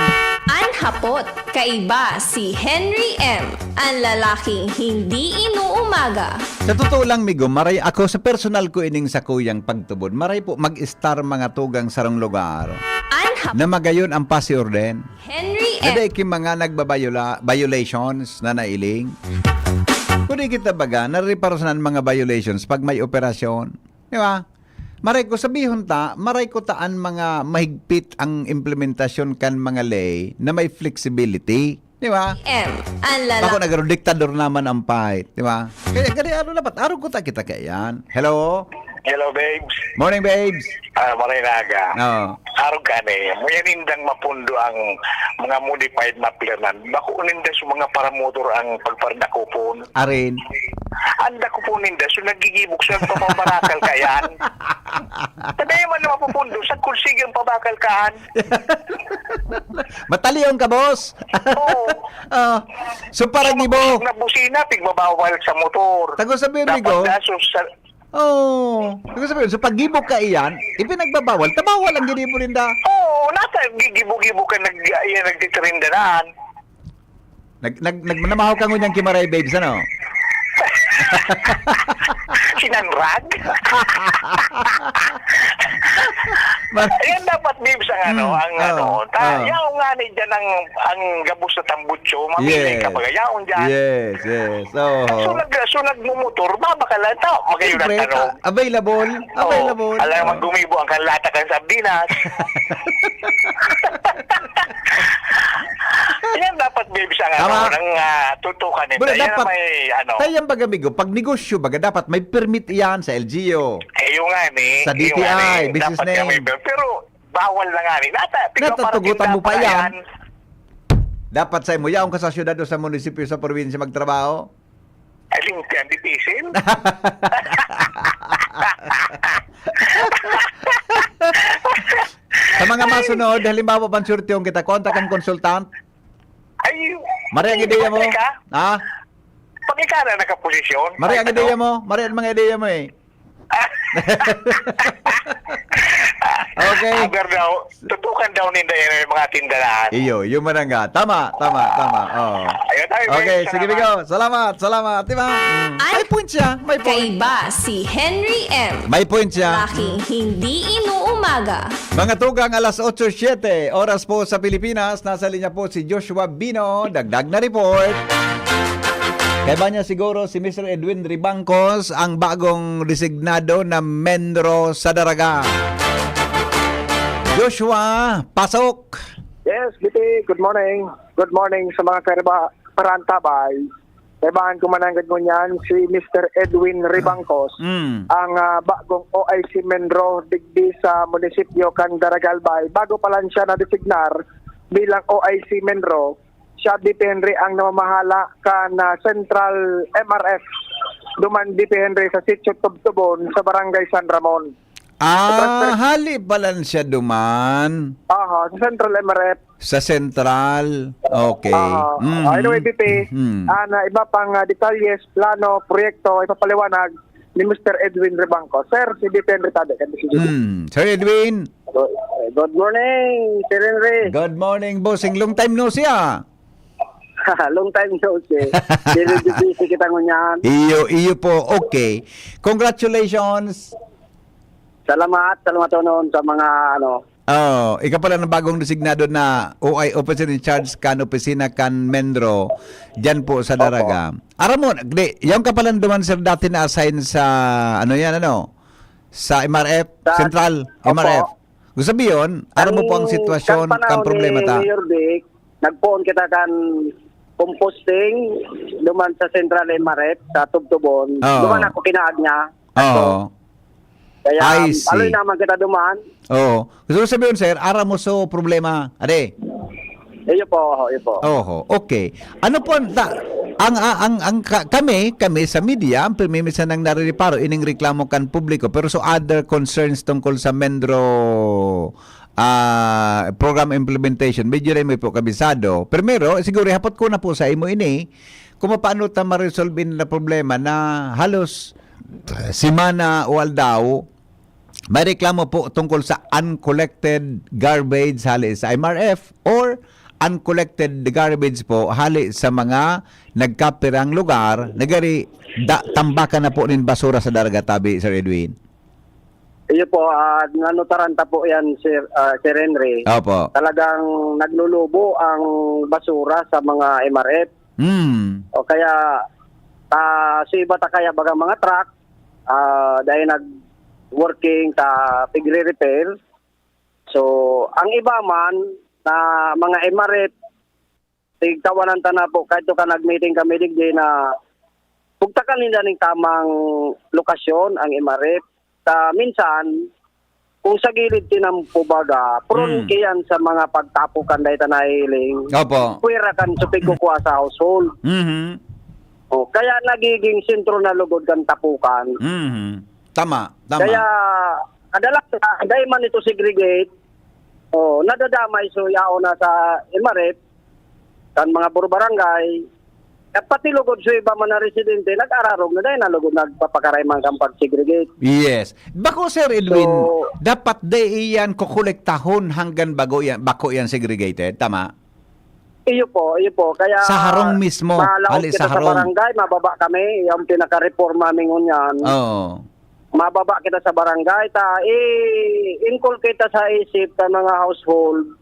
An hapot, kaiba si Henry M, ang lalaking hindi inuumaga. Sa totoo lang, migo, maray ako sa personal ko ining sakuyang pagtubod. Maray po mag-estar mga tugang sarong lugar An hap- na magayon ang pasiorden. Henry Kada ki mga nagbabayola-, violations na nailing. Kung di kita baga, naririparosan ang mga violations pag may operasyon. Di ba? Maray ko, sabihon ta, maray ko ta an mga mahigpit ang implementasyon kan mga ley na may flexibility. Di ba? M, ang lala- Ako, nagro-diktador naman ang fight. Di ba? Kaya, gani, ano dapat? Arog ko ta kita kaya yan. Hello? Hello, babes. Morning, babes. Ah, maray na aga. Oo. Arog ka ni. Muya nindang mapundo ang mga modified muffler nan. Bako ninda sa mga paramotor ang pagpardakopon. Arin. Ang dakopon ninda, so nagigibok, so nagpapabarakal ka yan. Sabi man na mapupundo, sa kursigang pabakal kaan. Matalion ka, boss. Oo. Ah, so parang ibo. Na busina, pigbabawal sa motor. Tago sabihin, Dapat Rigo. Daso sa Oo. Ibig sabihin, so pag gibo ka iyan, ipinagbabawal, tabawal ang ginibo ninda. Oo, nasa gigibo-gibo ka nag, iyan, nagtitirindanan. Nag, nag, nag, namahaw ka ngunyan ki Maray, babes, ano? Sinanrag? Ma- Yan dapat, babes, ang ano, Mm, ang oo, ano. Ta, oo. Yaw nga ni dyan ang, ang gabos na tambutso, mamili Yes. ka baga. Yaon dyan. Yes, yes. Oo. So, nag, so, nagmumotor, babakal lang tao. Magayon ang Siyempre, tanong. ta-, available. Oo. Available. Alam mo, Oo. gumibo ang kanlata kan sardinas. Yan dapat, babes, ang ano, Tama. ng, ah, tutukan nito. Wala, Yan ang dapat, may, ano. Kaya yan, baga, amigo, pag negosyo, baga, dapat may permit yan sa L G U. Eh, yung nga ni, Sa yung nga ni, D T I, business dapat nga may name. per-, pero bawal na nga ni. Nata-, tignan, Natatugutan parang mo pa tindahan yan. yan. Dapat sa imo, yaon ka sa syudad o sa munisipyo, sa probinsya magtrabaho? Ay, limpian, dipisil. Sa mga masunod, halimbawa, ban surtihon kita, kontak ang consultant. Ay, Mari ang ideya mo? Patrick, ah. Ha? Pag ikaw na nakaposisyon, Mari ang ay, ideya ano? mo? Mari ang mga ideya mo eh. Okay. Agar daw, tutukan daw ninda yan yung mga tindahan. Iyo, yung manangga. Tama, tama, tama. Oo. Ayun, tayo, Okay, Vince, sige, salamat. Bigo. Salamat, salamat. Di ba? Mm. Ay, May point siya. May point. Kaiba si Henry M. May point siya. Laking hindi inuumaga. Mga tugang, alas otso siyete, oras po sa Pilipinas. Nasa linya po si Joshua Bino. Dagdag na report. Kaiba niya siguro si Mister Edwin Ribangcos, ang bagong designado na MENRO sa Daraga. Joshua, pasok! Yes, Biti, good morning. Good morning sa mga kariba-, karantabay. Kaibahan ko mananggad ngunyan si Mister Edwin Ribangcos, Mm. ang, ah, bagong O I C MENRO digdi sa munisipyo kan Daraga Albay. Bago pa lang siya nadesignar bilang O I C MENRO, siya, Biti Henry, ang namamahala kan, ah, Central M R F. Duman, Biti Henry, sa Sitio Tubtubon, sa Barangay San Ramon. Ah, Transfer- hali pala siya duman. Aha, sa Central M R F. Sa Central. Okay. Aha. Mhm. Anyway, Biti, Mhm. ah, na iba pang, ah, detalyes, plano, proyekto, ipapaliwanag ni Mister Edwin Ribangcos. Sir, si Biti Henry Tabe, kan D C G. Hmm. Sir Edwin. Good, good morning, Sir Henry. Good morning, bossing. Long time no see, ah. Long time no see. Pero busy kita ngunyan. Iyo, iyo po. Okay. Congratulations. Salamat, salamat, Tonon, sa mga, ano. Oh, ikaw pala ang bagong designado na O I, Officer in Charge kan opisina kan MENRO, dyan po sa Opo. Daraga. Aram mo, di, yung ka pala duman, sir, dati na-assign sa, ano yan, ano? Sa M R F, Sa Central, Opo. M R F. Gusto sabihin, aram mo po ang Ang sitwasyon, kan panahon ang problema ni ta. Mayor Vic, nagpoon kita kan composting duman sa Central M R F, sa Tubtubon. Oo. Duman ako kinaag niya. Oo. Kaya, I see. Aloy naman kita duman. Oo. Gusto ko sabihin, sir, aram mo so problema. Ade? Iyo po, iyo po. Oho, okay. Ano po ang, ta-, ang, ang, ang, ang ka-, kami, kami sa media, ang pirmi minsan nang narireparo, ining reklamo kan publiko, pero so other concerns tungkol sa MENRO, ah, program implementation, medyo rin may po kabisado. Primero, siguro, hapot ko na po sa imo ini, kung paano ta ma-resolve ini na problema na halos semana o aldaw, may reklamo po tungkol sa uncollected garbage hali sa M R F or uncollected garbage po hali sa mga nagkapirang lugar, nagari da-, tambakan na po nin basura sa Daraga Tabi, Sir Edwin. Iyo po, ah, nanotaran ta po yan, Sir, ah, Sir Henry. Opo. Talagang naglulubo ang basura sa mga M R F. Hmm. O kaya, ta, sa iba ta kaya baga mga truck, ah, dahil nag-working ta pigre-repair. So, ang iba man na mga M R F, tigtawanan ta na po, kahit ka nag-meeting kami digdi na bugtakan ninda ning tamang lokasyon ang M R F. Ta minsan, kung sa gilid tinampo baga, prone Hmm. kiyan sa mga pagtapukan dahil ta nahiling. Opo. Pwera kan supig kukua sa household. Mhm. O, kaya nagiging sentro na lugod kan tapukan. Mhm. Tama, tama. Kaya, kadalasan, dahil man ito segregate, o, nadadamay so yaon na sa M R F, kan mga puro barangay, at pati lugod sa iba man na residente, nag-ararog na dahil na lugod nagpapakaray man kan pag-segregate. Yes. Bako, Sir Edwin, So, dapat dai iyan kokolektahon hanggang bago yan, bako yan segregated, tama? Iyo po, iyo po. Kaya Sa harong mismo, malaog hali kita sa sa harong. barangay, mababa kami, yung pinaka-reforma mi ngunyan. Oo. Mababa kita sa barangay, ta i-inculcate ta sa isip ta mga household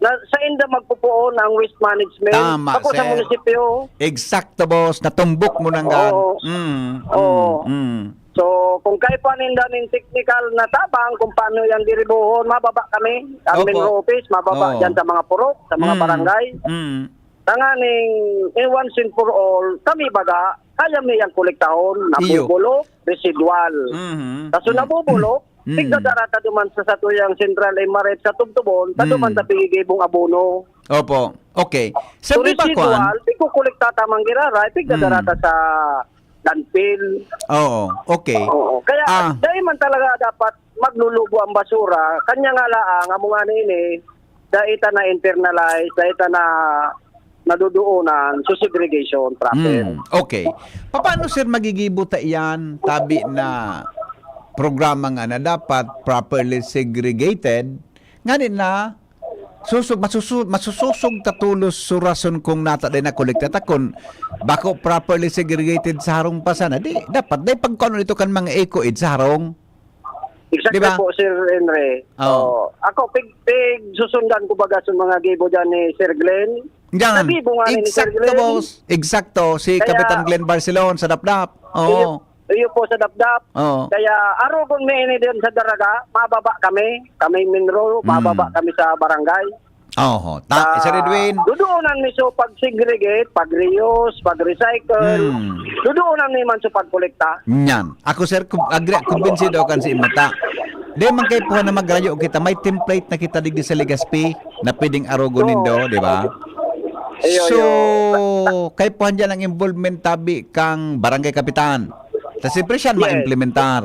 na sa inda magpupuon ang waste management. Tama, Ako sa sir. munisipyo. Eksakto, boss. Natumbok mo nang gan. Oo. Mm, Oo. mm, mm. So, kung kaipuhan ninda ning technical na tabang kung paano yan diribuhon, mababa kami. Admin Opo. office, mababa Oo. dyan sa mga purok, sa mga Mm. barangay. Mm. Tanganing, eh, once and for all, kami baga, kaya mi yang kolektahon, Iyo. nabubulok, residual. Mhm. Kaso Mm. nabubulok, Mm. tigdadara ta duman sa satuyang Central M R F sa Tubtubon, ta duman Mm. ta pigigibong abono. Opo. Okay. Sa So, di ba, residual, kwan? tigkukolekta ta man giraray, tigdadara Mm. ta sa landfill. Oo. Okay. Oo. Kaya, Ah. dahil man talaga dapat maglulubo ang basura, kanya nga laang, amo nga nini, dai ta na-internalize, dai ta na nadodoonan, so segregation proper. Hmm, okay. Papaano, sir, magigibo ta iyan? Tabi na programa nga na dapat properly segregated, ngani na susog, masusu-, masusosog ta tolos so rason kung nata din na kolekta ta kun bako properly segregated sa harong pa sana. Di, dapat dai pagkuhanon ito kan mga eco-aid sa harong. Exactly Di ba? po, Sir Henry. Oo. Oo. Ako, pig, pig susundan ko baga sa mga gibo dyan ni Sir Glenn. Yan. Nagibo nga ni Sir Eksakto, Glenn. boss. Eksakto. Si Kaya Kapitan Glenn Barcelon sa Dapdap. Oo. Iyo, iyo po sa Dapdap. Oo. Kaya arogon mi ini din sa Daraga, mababa kami. Kami Minro, Mm. mababa kami sa barangay. Oho. Ta-, Ah, Sir Edwin. Duduunan mi so pag-segregate, pag-reuse, pag-recycle. Hmm. Duduunan mi man so pagkolekta. Nyan. Ako, sir, kub-, agri, kumbinsido kan si Imata. Di man kaipuhan na magrayo kita. May template na kita digdi sa Legazpi na pwedeng arogon So, nindo, di ba? iyo, So, iyo. kaipuhan dyan ang involvement tabi kang barangay kapitan. Ta siyempre siya ang Yes. ma-implementar.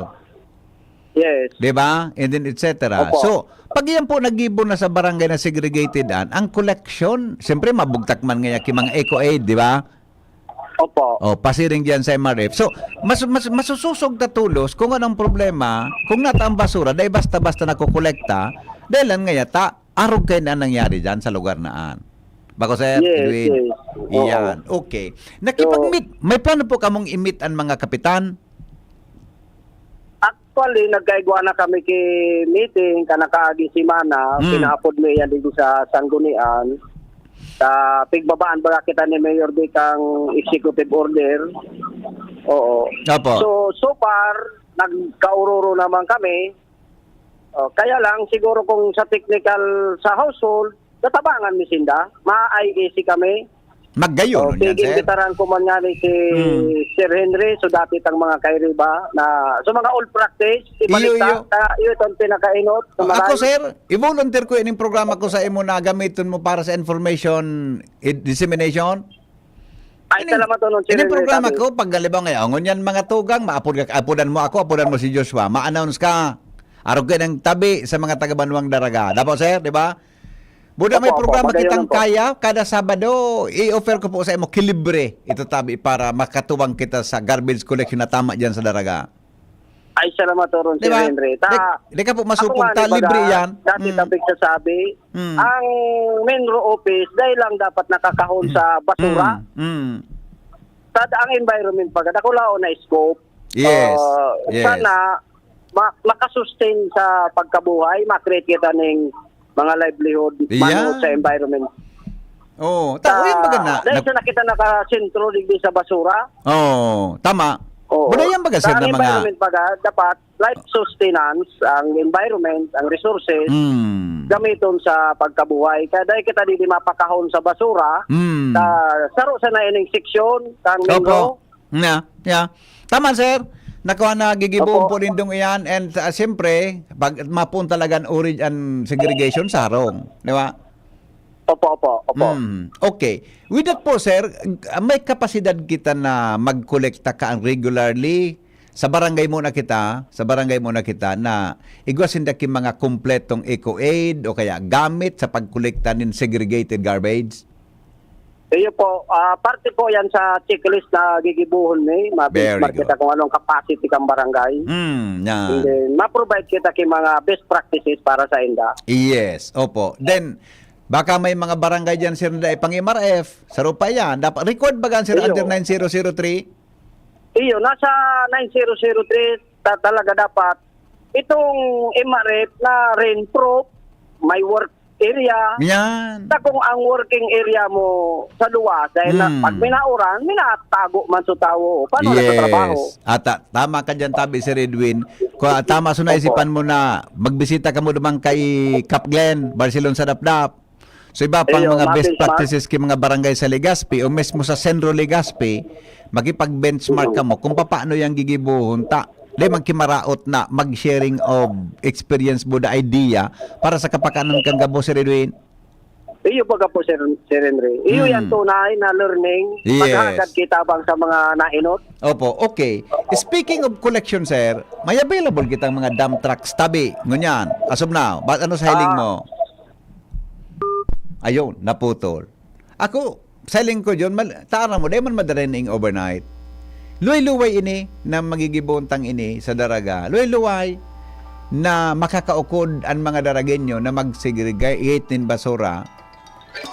Yes. Di ba? And then, et cetera. Opo. So, pag iyan po naggibo na sa barangay na segregated an, ang collection, siyempre mabugtak man ngaya ki mga eco-aid, di ba? Opo. O, pasiring diyan sa M R F. So, mas, mas, masusosog ta tolos kung anong problema, kung nata ang basura, dai basta-basta nakokolekta, dahil lang ngaya ta, arog kayo na nangyari diyan sa lugar na an. Bako, sir, Yes, Edwin? yes. Oo. Iyan. Okay. So, Nakipag-meet, may plano po kamong i-meet ang mga kapitan? Actually, nagkaigwa na kami ki meeting kanakaagi semana, Hmm. pinaapod mi iyan dito sa Sanggunian. Sa pigbabaan baga kita ni Mayor di kang executive order. Oo. Opo. So, so far, nagkauroro naman kami. Oh, kaya lang, siguro kung sa technical sa household, tatabangan mi sinda. Ma-I A C kami. Maggayon, Oh, yan, sige, sir. gitaran ko man nga ni si Hmm. Sir Henry, so dapit ang mga kairiba na, so mga old practice, ibalik Iyo, ta, iyo. ta, iyo itong pinakainot, O, ako, sumaray. sir, i-volunteer ko ining programa ko sa imo na gamiton mo para sa information i-, dissemination. Ay, Ining, salamat, Honorable ining Secretary, programa sabi. ko, pag halimbawa ngayon, ngunyan mga tugang, maapod ka, apodan mo ako, apodan mo si Joshua, ma-announce ka. Arog ka ng tabi sa mga taga-Banwang Daraga. Dapo, sir, di ba? Buda may Opo, opo, programa magayon kitang po. kaya, kada Sabado, i-offer ko po sa imo, kilibre, ito tabi para makatuwang kita sa garbage collection na tama dyan sa Daraga. Ay, salamat, Honorable Di ba? Secretary. Ta, Di, di ka po ako masupog, nga, ta, di ba, libre yan. dati Mm. tabig sasabi, Mm. ang Menro office, dahil lang dapat nakakahon Mm. sa basura. Mm. Mm. Sa ang environment pag, dakulaon na scope. Yes. Ah, Yes. sana ma-, makasustain sa pagkabuhay, ma-create kita ning mga livelihood, mano sa environment. Oh, tao yan baga na. Dahil sa nakita nakasentro digdi sa basura. Oh, tama. Oo. Buda yan baga, sir, na mga environment baga, dapat life sustenance, ang environment, ang resources, mm. gamiton sa pagkabuhay. Kaya dahil kita di, di mapakahon sa basura, mm. sa saro sa naining seksyon, kang Opo. Linggo. Yeah, yeah. Tama, sir. Nakuha na gigibuon po nindong iyan and uh, siyempre, pag mapun talaga an orig an segregation sa harong, di ba? Opo, opo, opo. Mm, okay. With that po, sir, may kapasidad kita na magkolekta ka regularly sa barangay muna kita, sa barangay muna kita na igwa sinda ki mga kompletong eco aid o kaya gamit sa pagkolekta nin segregated garbage? Iyo po, ah, parte po yan sa checklist na gigibuhon ni. Very Mabenchmark good. kita kung anong capacity kang barangay. Mm, yan. And then, ma-provide kita ki mga best practices para sa inda. Yes, opo. Then, baka may mga barangay dyan, sir, na pang M R F, sa rupa yan. Dapat record ba gan, sir, Iyo. under nine zero zero three? Iyo, nasa nine zero zero three ta- talaga dapat itong M R F na rainproof, may work area. Yan. Sa kung ang working area mo sa luwas, dahil na, Hmm. pag minauran, minatago man sa tao. Paano nagtatrabaho? Yes. At ah, tama ka dyan, tabi, Sir Edwin. Kung, ah, tama sa Opo. naisipan mo na magbisita ka mo duman kay Cap Glenn, Barcelon sa Dapdap. So iba pang Ayun, mga best mabenchmark. practices ki mga barangay sa Legazpi o mismo sa Centro Legazpi, makipag-benchmark Mm. ka mo kung paano yang gigibuhon ta. Di man kimaraot na mag-sharing of experience mo, the idea para sa kapakanan kang gabos, Sir Edwin. Iyo baga po, Sir, Sir Henry. Iyo Hmm. yan tunay na learning. Yes. Maghagad kita bang sa mga nainot? Opo, okay. Speaking of collection, sir, may available kitang mga dump trucks tabi. Ngunyan, as of now, ba, ano sa hiling Ah. mo? Ayun, naputol. Ako, sa hiling ko yun, mal, taara mo, di man madara ini overnight. Luway-luway ini na magigibuntang ini sa daraga. Luway-luway na makakaukod an mga Daragenyo na mag-segregate nin basura.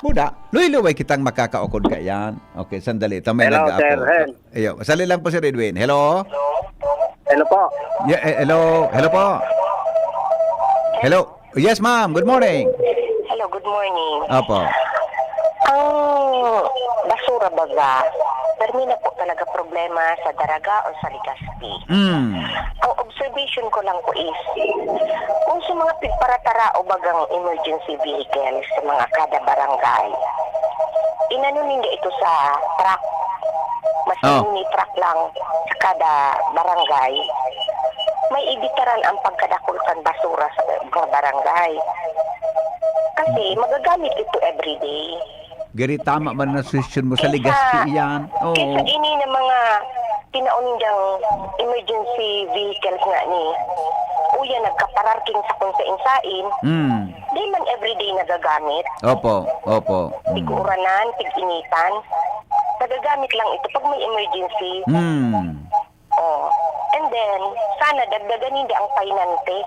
Buda, luway-luway kitang makakaukod kaiyan. Okay, sandali. Ito may Hello, nag-aako. Sir Hen. Ayo, sali lang po, Sir Edwin. Hello? Hello po. Yeah, eh, hello? Hello po? Hello? Yes, ma'am. Good morning. Hello, good morning. Opo. Ang basura baga, permi na po talaga problema sa Daraga o sa Legazpi. Mm. Ang observation ko lang po is, kung sa mga pigparatara o bagang emergency vehicles sa mga kada barangay, inano ninda ito sa truck. Mas Oh. mini truck lang sa kada barangay. May ibitaran ang pagkadakul kan basura sa mga barangay. Kasi magagamit ito everyday. Gari, tama man na suggestion mo sa Legazpi iyan. Oo. Kaysa ini na mga tinaon niyang emergency vehicles nga ni, uya nagkapararking sa kung sain-sain, Mm. di man everyday nagagamit. Opo, opo. Mm. Tig-uranan, tig-initan. Nagagamit lang ito pag may emergency. Mm. Oh. And then, sana dagdagan ninda ang painante.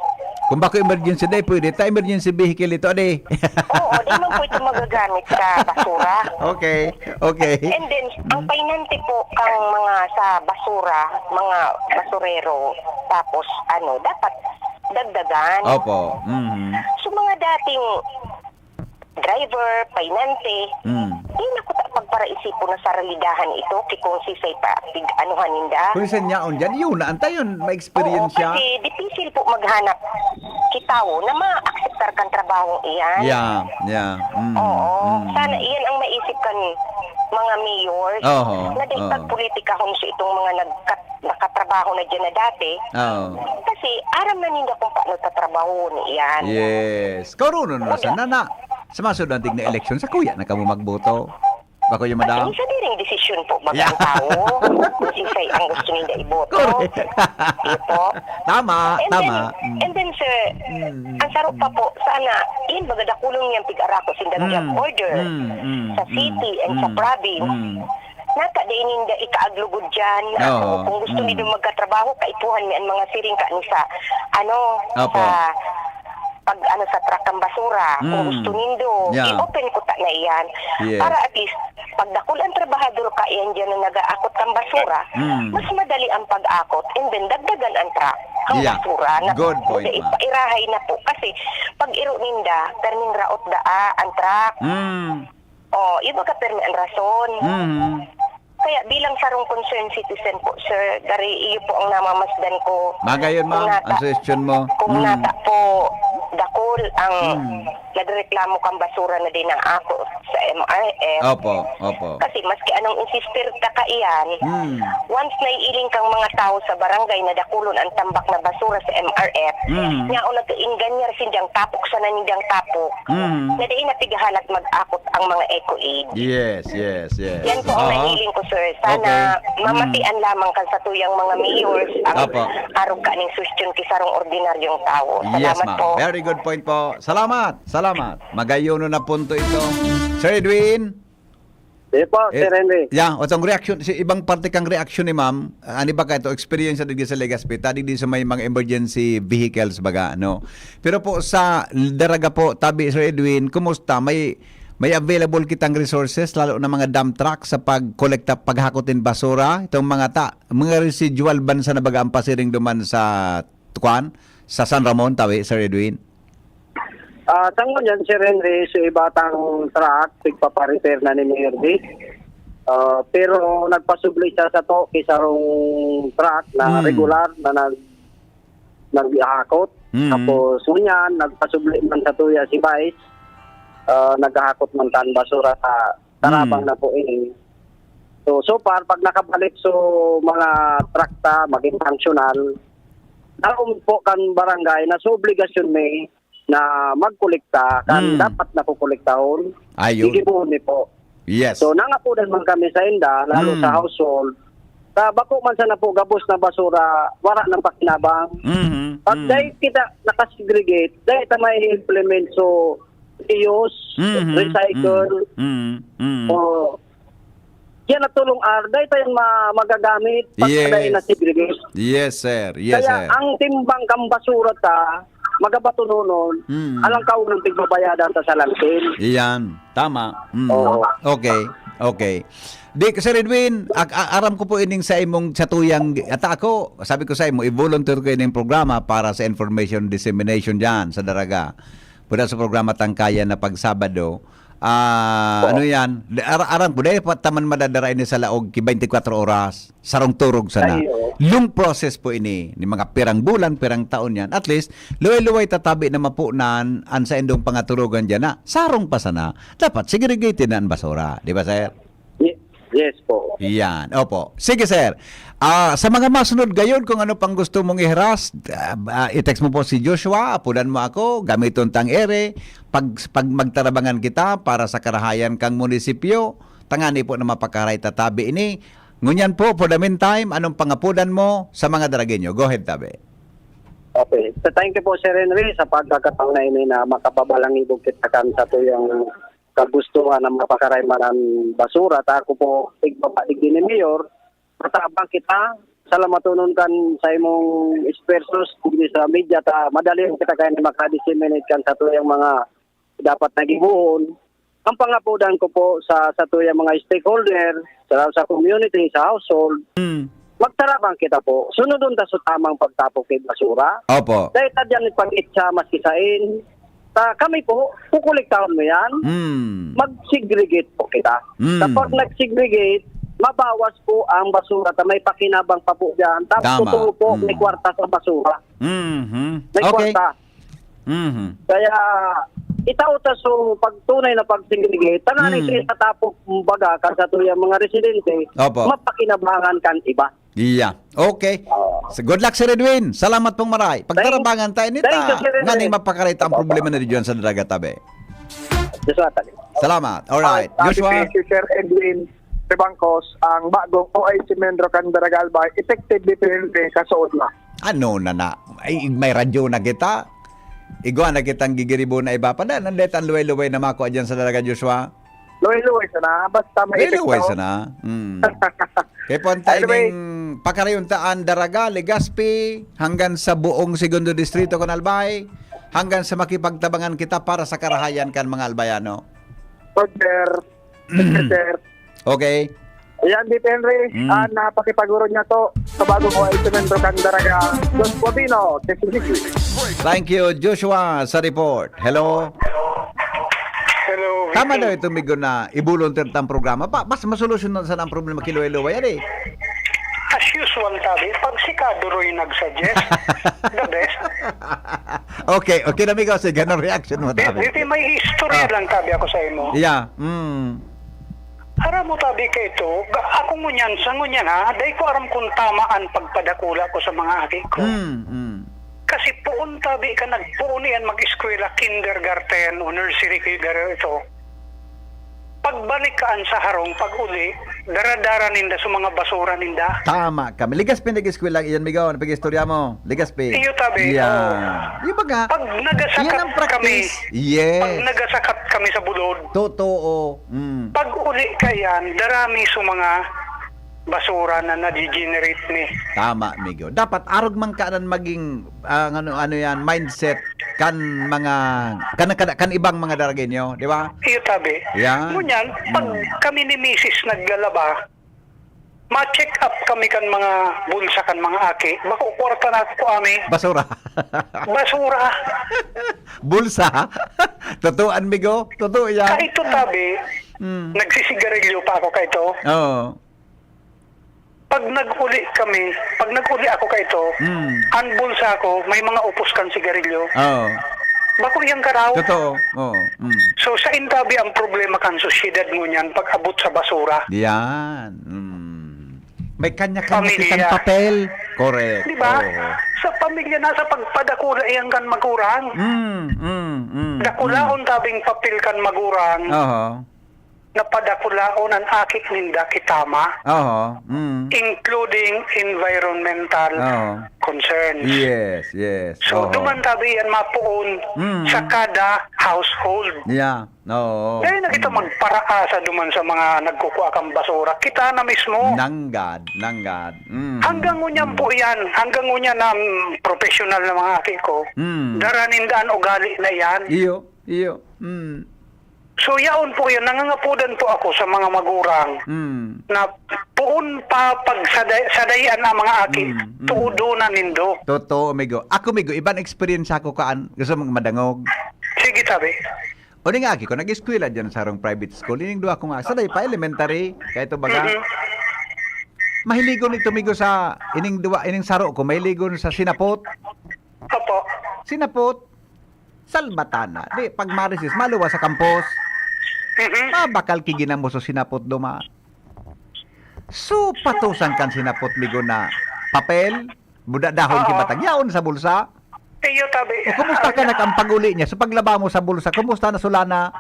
Kung bako emergency day, pwede ta emergency vehicle ito, ade. Oo, di man po ito magagamit sa basura. Okay, okay. And then, ang painante po kang mga sa basura, mga basurero, tapos ano, dapat dagdagan. Opo. Mhm. So, mga dating driver, painante, Mm. di na ko ta pagparaisipon na sa realidahan ito, ki kung sisay pa, tig-anuhan ninda. Kung sa nyaon dyan, yun na, antayon, Oo, ma-experience siya. kasi dipisil po maghanap kitawo na ma-acceptar kan trabahong iyan. Yeah, yeah. Mm, Oo. mm. Sana iyan ang maisip kan mga mayors Oho, na di oo. pagpolitikahon siya itong mga nagkat nakatrabaho na dyan na dati. Oo. Kasi aram na ninda kung paano tatrabaho ni iyan. Yes. Karoon na sa nana. Sa masunod na eleksyon, sa kuya na kamo magboto. Bako yung madam. Kasi sa diring desisyon po, mag Yeah. ang tao. Kung sisay ang gusto ninda iboto. Correct. Di po? Tama, And tama. then, Mm. and then, sir, Mm, mm, ang sarap pa mm. po, sana, yun, magadakulong niyang pig-arako sinda Mm, job order mm, mm, sa mm, city and sa mm, province. mm. Nata dai ninda ikaaglugod diyan na Oo, ako, kung gusto mm. nindo magkatrabaho, kaipuhan mi an mga siring kani sa, ano, Opo. sa pag, ano, sa truck ang basura. Kung Mm. gusto nindo, Yeah. i-open ko ta na iyan. Yes. Para at least, Pag dakul ang trabahador kaiyan diyan na nag-aakot kan basura, Mm. mas madali ang pag-akot and then dagdagan ang truck, ang Yeah. basura na Good point, dai ma'am. pairahay na po. Kasi pag iro ninda, perming raot daa ang truck. Mm. Oh, iba ka permi ang rason. Mm. Kaya bilang sarong concerned citizen po, sir, dari iyo po ang namamasdan ko. Magayon, Kung ma'am, nata-, ang suggestion mo. kung Mm. nata po, dakul ang Mm. nagreklamo kang basura na dinaato sa M R F. Opo, opo. Kasi maski anong insistir ta kaiyan, Hmm. once naiiling kang mga tawo sa barangay na dakulon ang tambak na basura sa M R F, Hmm. yaon na to, inganyar sindang tapok sana nindang tapok, Hmm. na dai na pigahalat mag-akot ang mga eco aid. Yes, yes, yes. Yan po ang Aha. nahiling ko, sir. Sana Okay. mamatian Hmm. lamang kan satuyang mga mayors ang Opo. arog kaning suggestion ki sarong ordinaryong tawo. Yes, Salamat ma'am. po. Very good point po. Salamat. Salamat. Magayon na punto ito. Sir Edwin? Sige po, Eh, Sir Henry. Yeah, itong reaction, si ibang parte kang reaction ni ma'am, ah, ano ba ka ito, experience na digdi sa Legazpi, ta digdi sa may mga emergency vehicles baga, no? Pero po sa Daraga po, tabi, Sir Edwin, kumusta? May, may available kitang resources, lalo na mga dump truck sa pagkolekta, paghakot ng basura, itong mga ta-, mga residual bansa na baga ang pasiring duman sa, kwan, sa San Ramon, tabi, Sir Edwin? Ah, sa ngunyan, Sir Henry, so iba tang truck, pigpapa-repair na ni Mayor Vic. Ah, pero nagpasubli siya sa to, ki sarong truck na Hmm. regular na nag-, naghahakot. Hmm. Tapos, ngunyan, nagpasubli man sa tuya si Vice, ah, naghahakot man tan basura sa tarabang Hmm. na po ini. So, so far, pag nakabalik so mga truck ta, maging functional, daron po kan barangay na so obligasyon mi na magkolekta kan Hmm. dapat na kokolektahon, Ayun. gigibohon mi po. Yes. So, nangapodan man kami sa inda, lalo Hmm. sa household, ta bako man sana po gabos na basura, wala nang pakinabang. Mhm. Pag Hmm. dai kita nakasegregate, dai ta mai-implement so reuse, Mhm. recycle. Mhm. Mhm. O, yan na tulong ar, dai ta yan ma-, magagamit pag Yes. dai na-segregate. Yes, sir. Yes, Kaya sir. ang timbang kang basura ta, magabatononon, Mm. alang kaunang pigbabayadan ta sa landfill. Iyan. Tama. Mm. Oo. Okay. Okay. Di, Sir Edwin, ak-, a-, aram ko po ining sa imong, sa tuyang, ata ako, sabi ko sa imo, i-volunteer ko ining programa para sa information dissemination diyan sa Daraga. Pwede sa programa Tangkayan na pag Sabado. Ah, Po. ano yan? Di, ara-, aram ko, dahil pa taman madadara ini sa laog ki twenty-four oras, sarong turog sana. Ay, oo. Long process po ini, ni mga pirang bulan, pirang taon yan. At least, luway-luway tatabi na mapunan an saindong pangaturugan diyan na sarong pa sana. Dapat segregated na ang basura. Di ba, sir? Ye-, yes po. Yan. Opo. Sige, sir. Ah, sa mga masunod gayon, kung ano pang gusto mong ihiras, ah, ah, i-text mo po si Joshua, apudan mo ako, gamiton tang ere, pag, pag magtarabangan kita para sa karahayan kang munisipyo, tangani po na mapakaray tatabi ini. Ngunyan po, for the meantime, anong pangapudan mo sa mga Daragueño? Go ahead, tabi. Okay. So, thank you po, Sir Henry, sa pagkakataon na ini na makapabalangibog kita kan satuyang kagustuhan na mapakaray man an basura. Ta ako po, tigbabadig ni Mayor, matabang kita. Salamatonon kan sa imong esfuerzos digdi sa media ta madali kita kaya na maka-disseminate kan satuyang mga dapat na gibohon. Ang pangapodan ko po sa, sa tuyang mga stakeholder, sa, sa community, sa household, Mm. magtarabang kita po. Sunodon ta sa tamang pagtapok kay basura. Opo. Dahil ta diyan pag-itsa maski sain. Ta, kami po, kukolektahon mo yan. Mm. Mag-segregate po kita. Mm. Kapag nag-segregate, mabawas po ang basura ta may pakinabang pa po diyan. Tapos Tama. totoo po, may Mm. kwarta sa basura. Mhm. May Okay. kwarta. Mhm. Kaya, itao ta so pagtunay na pag-segregate, tanganing Mm. sa itatapok, kumbaga, kan satuyang mga residente, Opo. mapakinabangan kan iba. Iya. Okay. Oo. So, good luck, Sir Edwin. Salamat pong maray. Thank, Pagtarabangan tayo nita. thank you, Sir Edwin. Nganing mapakaray ta ang Opo. problema na diyan sa Daraga, tabi. Joshua, tabi. Salamat. Alright. Ay, sabi Joshua. ni si Sir Edwin Rebangcos, ang bagong O I C membro kan Daraga Albay, effective April three, kasuod na. Ano na na? Ay, may radyo na kita. Igwa na kitang gigiribo na iba pa na. Nandito ang luway-luway na mako dyan sa Daraga, Joshua. Luway-luway sana. Basta may Luway-luway epekto. sana. Mm. Kaya po ang Anyway. timing pakarayon ta an Daraga, Legazpi, hanggang sa buong Segundo Distrito kan Albay, hanggang sa makipagtabangan kita para sa karahayan kan mga Albayano. Roger, Mm. Mister Sir, Okay? Ayan, Tito Henry, Mm. ah, napakipaguro niya to sa bago ko ay semento kan Daraga, Joshua Bino, Tito Henry. Thank you, Joshua, sa report. Hello? Hello, Tama V P. daw ito, Migo, na i-volunteer tang programa. Pa, mas masolusyon na sana ang problema kiluway-luway yan eh. As usual, tabi, pag sikado ro'y nag-suggest, the best. Okay, okay na, Migo. Sige, anong reaction mo, Di, David? di, may istorya Ah. lang, tabi, ako sa imo. Yeah. Mm. Aram mo, tabi, ka ito, ga- ako ngunyan, sa ngunyan, ha, dai ko aram kung tama ang pagpadakula ko sa mga aki ko. Mm, mm. Kasi poon, tabi, ka nagpoon iyan mag-eskwela, kindergarten o nursery, kaya ito. Pagbalik kaan sa harong, pag-uli, dara-dara ninda sa mga basura ninda. Tama kami. Ligas pinag-eskwela iyan, Migo. Ano pag-istorya mo? Ligas pi. Iyo, tabi, Yeah. Di ba nga? Pag nagasakat Yan ang kami, practice. Yes. pag nagasakat kami sa bulod, Totoo. Mm. pag-uli ka yan, darami sa mga basura na na-degenerate ni. Tama, Migo. Dapat arog man ka nan maging, ah, ano, ano yan, mindset kan mga, kan, kan, kan ibang mga Daragueño, di ba? Iyo, tabi. Yan. Ngunyan, pag Mm. kami ni misis naglalaba, ma-check up kami kan mga bulsa kan mga aki. Bako kwarta na ako, ami. Basura. Basura. Bulsa. Totoo, Migo. Totoo yan. Kahit to, tabi, Mm. nagsisigarilyo pa ako kaito. Oo. Pag nag-uli kami, pag nag-uli ako kaito, Mm. ang bulsa ko, may mga upos kan sigarilyo. Oo. Bako iyang karaw. Totoo. Oo. Mm. So, sa intabi ang problema kan sosyedad ngunyan pag abot sa basura. Yan. Mm. May kanya-kanya Pamilya. kitang papel. Correct. Di ba? Oo. Sa pamilya, nasa pagpadakula iyan kan magurang. Mm, mm, mm, Dakulaon tabing papel kan magurang Aha. na padakulaon ang aki ninda kitama, Aha. Mm. including environmental Oo. concerns. Yes, yes. So, Aha. duman tabi yan mapuon Mm. sa kada household. Yeah. Oo. Kaya na kita magparaasa duman sa mga nagkukua kang basura. Kita na mismo. Nanggad, nanggad. Mm. Hanggang ngunyan po yan. Hanggang ngunyan na mm, professional na mga aki ko. Mm. Dara ninda an ugali na yan. Iyo, iyo. Mm. So, yaon po yan. Nangangapudan po ako sa mga magurang Mm. na puon pa pag saday, sadayan ang mga aki. Mm, mm. Tuudo na nindo. Totoo, amigo. Ako, amigo, iban experience ako kaan. Gusto mong madangog? Sige, tabi. O di nga, aki ko, nag-eskwela dyan sa harong private school. Ining duwa ko nga, saday pa, elementary, kaya ito baga. Mhm. Mahiligon ito, amigo, sa ining duwa, ining saro ko, mahiligon sa sinapot. Opo. Sinapot, salbatana. Di, pag marisis, maluwas sa kampos. Mhm. Ah, bakal ki ginamos o sinapot duma. So, patusan kan sinapot, amigo, na papel, budadahon ki Oo. batag. Yaon sa bulsa. Iyo, tabi. O, kumusta ka na ang pag-uli niya? So, paglaba mo sa bulsa, kumusta na sulana?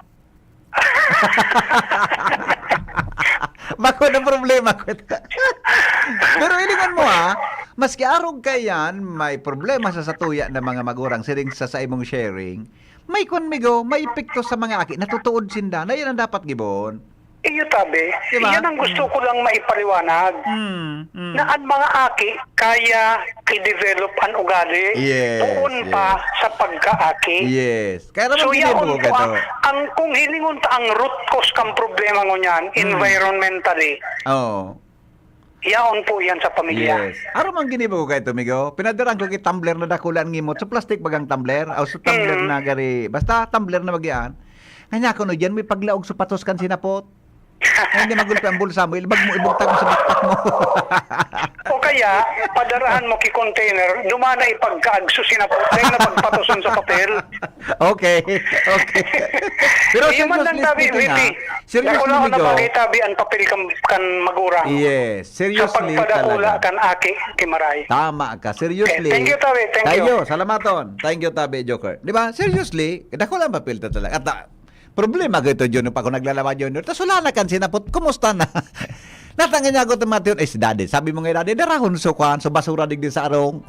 Bako na problema ko. Pero ilingon mo, ha, maski arog ka yan, may problema sa satuya ng mga magurang siring sa, sa imong sharing, may kwan, amigo, may epekto sa mga aki, natutuod sinda, na yan ang dapat gibon. Iyo, tabi. Diba? Yan ang gusto ko lang maipaliwanag. Mm, mm. Na ang mga aki, kaya i-develop ang ugali. Yes, Puon pa yes. sa pagkaaki. Yes. Kaya naman So, ginibo yaon ko po kato. ang, ang kung hilingon ta ang root cause kang problema ngunyan, Hmm. environmentally, Oo. yaon po yan sa pamilya. Yes. Aro mang ginibo ko kaito, amigo. Pinadaran ko ki tumbler na dakula ang ngimot. So, plastic bagang tumbler. O, so, tumbler Mm. na gari. Basta tumbler na bagian. Kanya ko, no, dyan may paglaog sapatos kan sinapot. Ay, hindi magulpi ang bulsa mo. Ilbag mo, ibugtag mo sa bakpak mo. O kaya, padarahan mo ki container, dumana ipagkaagso sinapot, dahil na pagpatuson sa papel. Okay. Okay. Pero Iyo man lang, seriously tabi, speaking, V P. ha? Seriously, Dakula ko na amigo. bagay, tabi, ang papel kan, kan magurang. Yes. Sa Seriously pagpadakula talaga. kan aki, ki Maray. Tama ka. Seriously. Eh, thank you, tabi. Thank you. Salamaton. Thank you, tabi, Joker. Di ba? Seriously. Dakula ang papel ta talaga. At, ah, problema ko ito, Junior. Pag ako naglalawa, Junior. Tas wala na kan sinapot. Kumusta na? Natangan niya ako, tumatiyon. Eh, si Daddy. Sabi mo nga, Daddy, darahon so kwan, so basura digdi sa arong.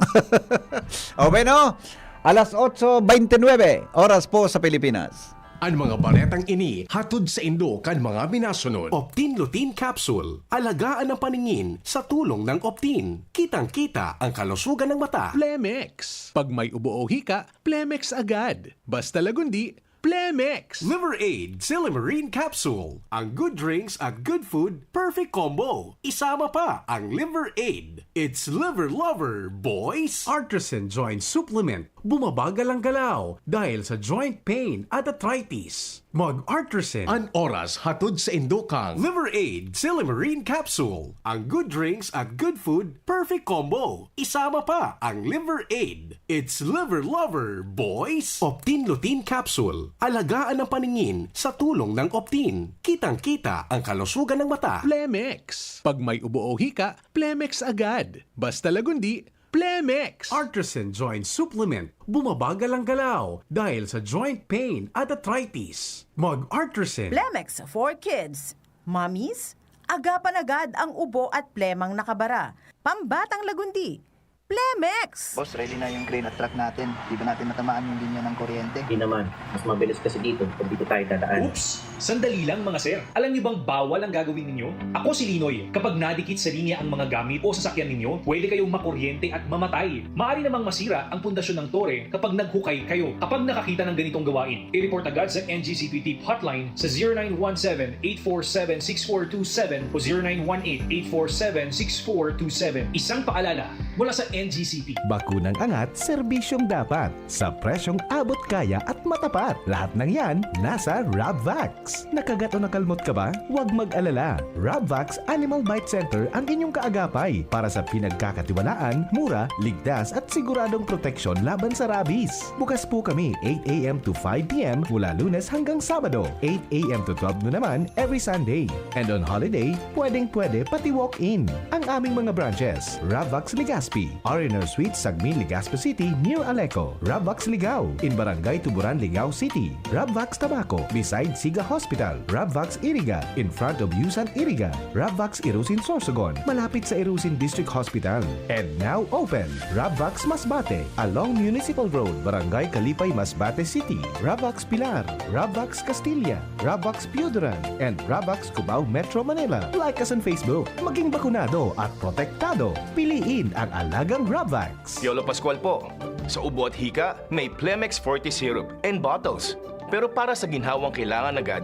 O, bueno. Alas otso beintinuebe, oras po sa Pilipinas. Ang mga baretang ini hatod sa indo kan mga minasunod. Optin Lutein Capsule. Alagaan ang paningin sa tulong ng Optin. Kitang-kita ang kalusugan ng mata. Plemex. Pag may ubo o hika, Plemex agad. Basta Lagundi, Plemex! Liver Aid Silymarin Capsule. Ang good drinks at good food, perfect combo. Isama pa ang Liver Aid. It's Liver Lover, boys! Artisan Joint Supplement. Bumabagal ang galaw dahil sa joint pain at arthritis. Mag-Artisan. An oras hatod sa indukang Liver Aid Silymarin Capsule. Ang good drinks at good food, perfect combo. Isama pa ang Liver Aid. It's Liver Lover, boys! Optin Lutein Capsule. Alagaan ang paningin sa tulong ng Optin. Kitang-kita ang kalusugan ng mata. Plemex. Pag may ubo o hika, Plemex agad. Basta Lagundi, Plemex. Artisan Joint Supplement. Bumabagal ang galaw dahil sa joint pain at arthritis. Mag-Artisan. Plemex for kids. Mommies, agapan agad ang ubo at plemang nakabara. Pambatang Lagundi. Plemex! Boss, ready na yung crane at truck natin. Di ba natin matamaan yung linya ng kuryente? Di naman. Mas mabilis kasi dito pag dito tayo dadaan. Oops! Sandali lang, mga sir. Alam niyo bang bawal ang gagawin ninyo? Ako si Linoy. Kapag nadikit sa linya ang mga gamit o sasakyan ninyo, pwede kayong makuryente at mamatay. Maaari namang masira ang pundasyon ng tore kapag naghukay kayo. Kapag nakakita ng ganitong gawain, i-report agad sa N G C P Tip Hotline sa zero nine one seven, eight four seven, six four two seven o zero nine one eight, eight four seven, six four two seven. Isang paalala mula sa N G C P. Bakunang angat, serbisyong dapat. Sa presyong abot kaya at matapat. Lahat ng yan, nasa Rabvax. Nakagat o nakalmot ka ba? Huwag mag-alala. Rabvax Animal Bite Center ang inyong kaagapay para sa pinagkakatiwalaan, mura, ligtas at siguradong proteksyon laban sa rabies. Bukas po kami eight a m to five p m mula Lunes hanggang Sabado, eight a m to twelve noon naman every Sunday. And on holiday, pwedeng-pwede pati walk-in. Ang aming mga branches, Rabvax Legazpi, R and R Suite, Sagmin, Legazpi City, near Aleco, Rabvax Ligao, in Barangay Tuburan, Ligao City, Rabvax Tabaco, beside Siga Hospital, Rabvax Iriga, in front of Yusan Iriga, Rabvax Irusin Sorsogon, malapit sa Irusin District Hospital. And now open, Rabvax Masbate, along Municipal Road, Barangay Kalipay, Masbate City, Rabvax Pilar, Rabvax Castilla, Rabvax Pioduran, and Rabvax Cubao, Metro Manila. Like us on Facebook. Maging bakunado at protektado. Piliin ang alagang Rabvax. Piolo Pascual po. Sa ubo at hika, may Plemex Forte Syrup and bottles. Pero para sa ginhawang kailangan agad,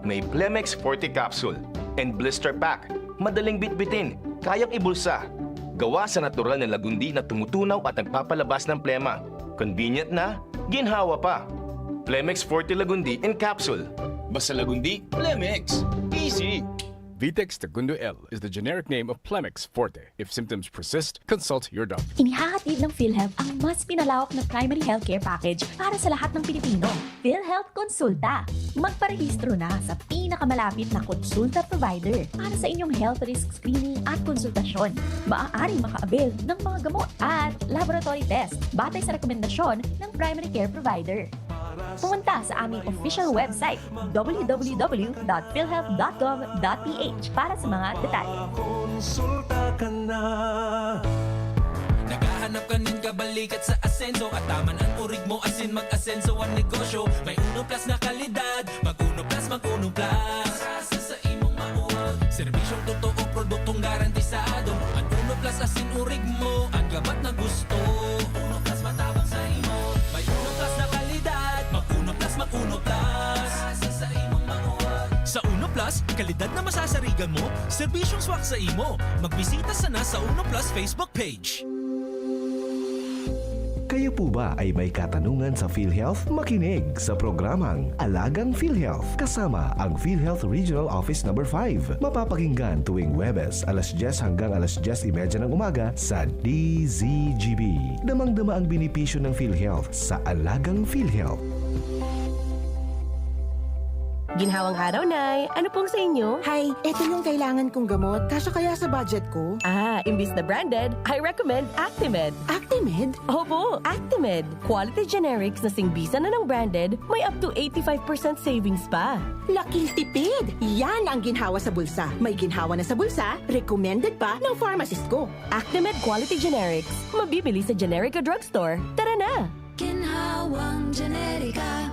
may Plemex Forte Capsule and Blister Pack. Madaling bitbitin, kayang ibulsa. Gawa sa natural na lagundi na tumutunaw at nagpapalabas ng plema. Convenient na, ginhawa pa. Plemex Forte Lagundi in Capsule. Basta Lagundi, Plemex. Easy! Vitex Tegundo L is the generic name of Plemex Forte. If symptoms persist, consult your doctor. Inihahatid ng PhilHealth ang mas pinalawak na primary healthcare package para sa lahat ng Pilipino. PhilHealth Konsulta. Magparehistro na sa pinakamalapit na konsulta provider para sa inyong health risk screening at konsultasyon. Maaaring maka-avail ng mga gamot at laboratory test batay sa rekomendasyon ng primary care provider. Pumunta sa aming official website, w w w dot philhealth dot gov dot p h, para sa mga detalye. Konsulta ka na. Naghahanap ka nin kabalikat sa asenso, at taman an urig mo asin mag-asenso an negosyo. May Uno Plus na kalidad, mag Uno Plus, mag Uno Plus. Sa imong mauwag. Serbisyong totoo, produktong garantisado. An Uno Plus asin urig mo, an gabat na gusto. Uno Plus matabang sa imo. May Uno Plus na kalidad. Mag Uno Plus, mag Uno Plus. Sa imong mauwag. Sa Uno Plus, kalidad na masasarigan mo, serbisyong swak sa imo. Magbisita sana sa Uno Plus Facebook page. Kayo po ba ay may katanungan sa PhilHealth? Makinig sa programang Alagang PhilHealth kasama ang PhilHealth Regional Office Number five. Mapapakinggan tuwing Huwebes, alas dyes hanggang alas dyes y media ng umaga sa D Z G B. Damang-dama ang benepisyo ng PhilHealth sa Alagang PhilHealth. Ginhawang araw, Nay. Ano pong sa inyo? Hay, eto yung kailangan kong gamot. Kasya kaya sa budget ko? Ah, imbis na branded, I recommend Actimed. Actimed? Opo, Actimed. Quality generics na singbisan na ng branded, may up to eighty-five percent savings pa. Laking tipid! Yan ang ginhawa sa bulsa. May ginhawa na sa bulsa, recommended pa ng pharmacist ko. Actimed Quality Generics. Mabibili sa Generica Drugstore. Tara na! Ginhawang Generica.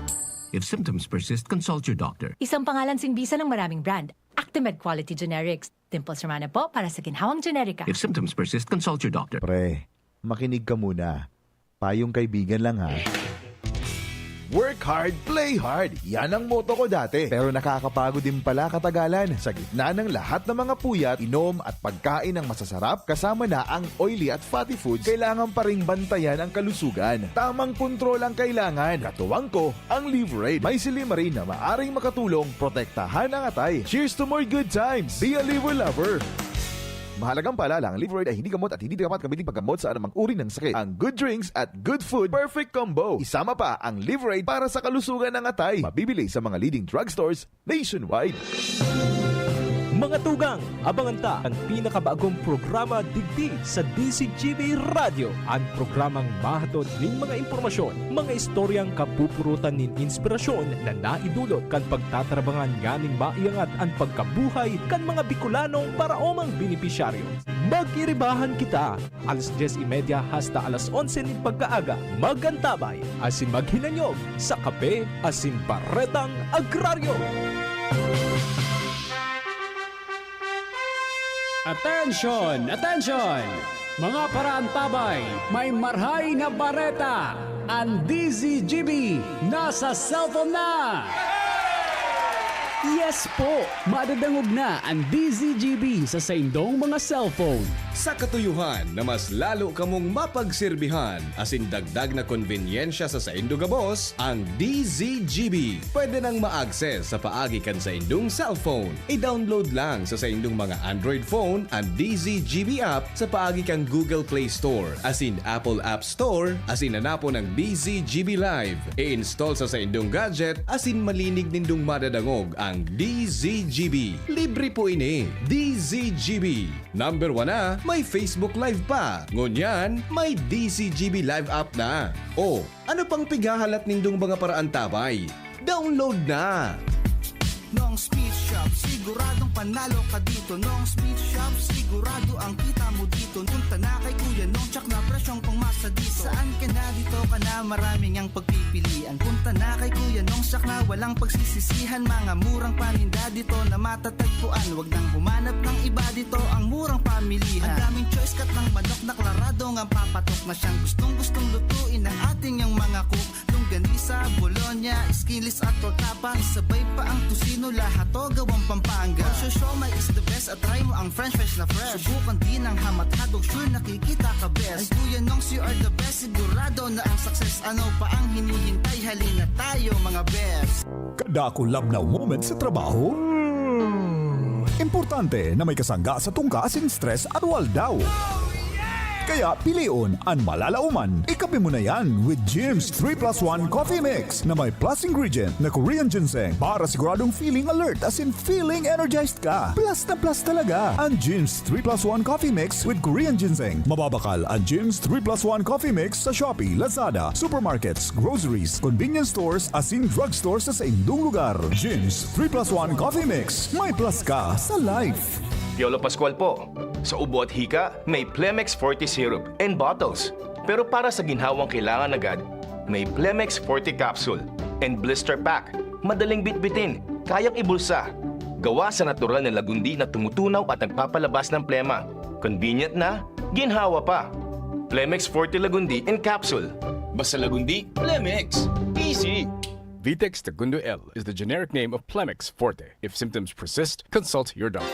If symptoms persist, consult your doctor. Isang pangalan singbisan ng maraming brand. Actimed Quality Generics. Dimples Romana po para sa Ginhawang Generica. If symptoms persist, consult your doctor. Pre, makinig ka muna. Payong kaibigan lang, ha. Work hard, play hard. Yan ang motto ko dati. Pero nakakapagod din pala katagalan. Sa gitna ng lahat ng mga puyat, inom at pagkain ng masasarap, kasama na ang oily at fatty foods, kailangan pa ring bantayan ang kalusugan. Tamang kontrol ang kailangan. Katuwang ko, ang Liverade. May silymarin na maaring makatulong protektahan ang atay. Cheers to more good times! Be a Liver Lover! Mahalagang paalala, ang Liverade ay hindi gamot at hindi dapat gamitin paggamot sa anumang uri ng sakit. Ang good drinks at good food, perfect combo. Isama pa ang Liverade para sa kalusugan ng atay. Mabibili sa mga leading drugstores nationwide. Mga tugang, abangan ta ang pinakabagong programa digdi sa D Z G B Radyo. An programang mahatod nin mga impormasyon, mga istoryang kapupurutan nin inspirasyon na naidulot kan pagtatrabangan nganing maiangat an pagkabuhay kan mga Bicolanong paraomang benepisyaryo. Mag-iribahan kita, alas dyes y media hasta alas onse nin pagkaaga. Mag-antabay asin maghinanyog sa Kape asin Baretang Agraryo. Attention! Attention! Mga paraantabay, may marhay na bareta! An D Z G B nasa cellphone na! Yes po! Madadangog na an D Z G B sa saindong mga cellphone. Sa katuyohan na mas lalo kamong mapagserbihan asin dagdag na konbenyensya sa saindo gabos, ang D Z G B pwede nang ma-access sa paagi kan saindong cellphone. I-download lang sa saindong mga Android phone an D Z G B app sa paagi kan Google Play Store asin Apple App Store asin hanapon ang D Z G B Live. I-install sa saindong gadget asin malinig nindong madadangog ang D Z G B. Libre po ini. D Z G B. Number one na, may Facebook Live pa. Ngunyan, may D Z G B Live app na. O, ano pang pighahalat nindong mga paraantabay? Download na! Nong Speed Shop, siguradong panalo ka dito. Nong Speed Shop, sigurado ang kita mo dito. Punta na kay Kuya Nong, tsak na presyong pangmasa dito. Saan ka na, dito ka na, maraming ang pagpipilian. Punta na kay Kuya Nong, tsak na walang pagsisisihan. Mga murang paninda dito na matatagpuan. Wag nang humanap ng iba dito, ang murang pamilihan. Ang daming choice, cut ng manok na klaradong ang papatok na siyang gustong-gustong lutuin ng ating yang mga cook. Longganisa, bologna, skinless at torta pa. Isabay pa ang tocino, lahat to gawang Pampanga. Presyo siomai is the best at try mo ang french fries na fresh. Subukan din ang ham at hotdog, sure nakikita ka best. Ay Kuya Nongs, you are the best, sigurado na ang success. Ano pa ang hinihintay? Halina tayo mga best. Kada akong labnaw moment sa trabaho, importante na may kasangga sa tungka asin stress aldaw-aldaw. Kaya pilion an malalaoman. Ikape mo na yan with Jim's three plus one Coffee Mix na may plus ingredient na Korean ginseng para siguradong feeling alert asin feeling energized ka. Plus na plus talaga an Jim's three plus one Coffee Mix with Korean ginseng. Mababakal an Jim's three plus one Coffee Mix sa Shopee, Lazada, supermarkets, groceries, convenience stores asin drugstore sa saindong lugar. Jim's three plus one Coffee Mix. May plus ka sa life. Piolo Pascual po. Sa ubo at hika, may Plemex Forte Syrup and bottles. Pero para sa ginhawang kailangan agad, may Plemex Forte Capsule and Blister Pack. Madaling bitbitin, kayang ibulsa. Gawa sa natural na lagundi na tumutunaw at nagpapalabas ng plema. Convenient na, ginhawa pa. Plemex Forte Lagundi in Capsule. Basta Lagundi, Plemex. Easy! Vitex Segundo L is the generic name of Plemex Forte. If symptoms persist, consult your doctor.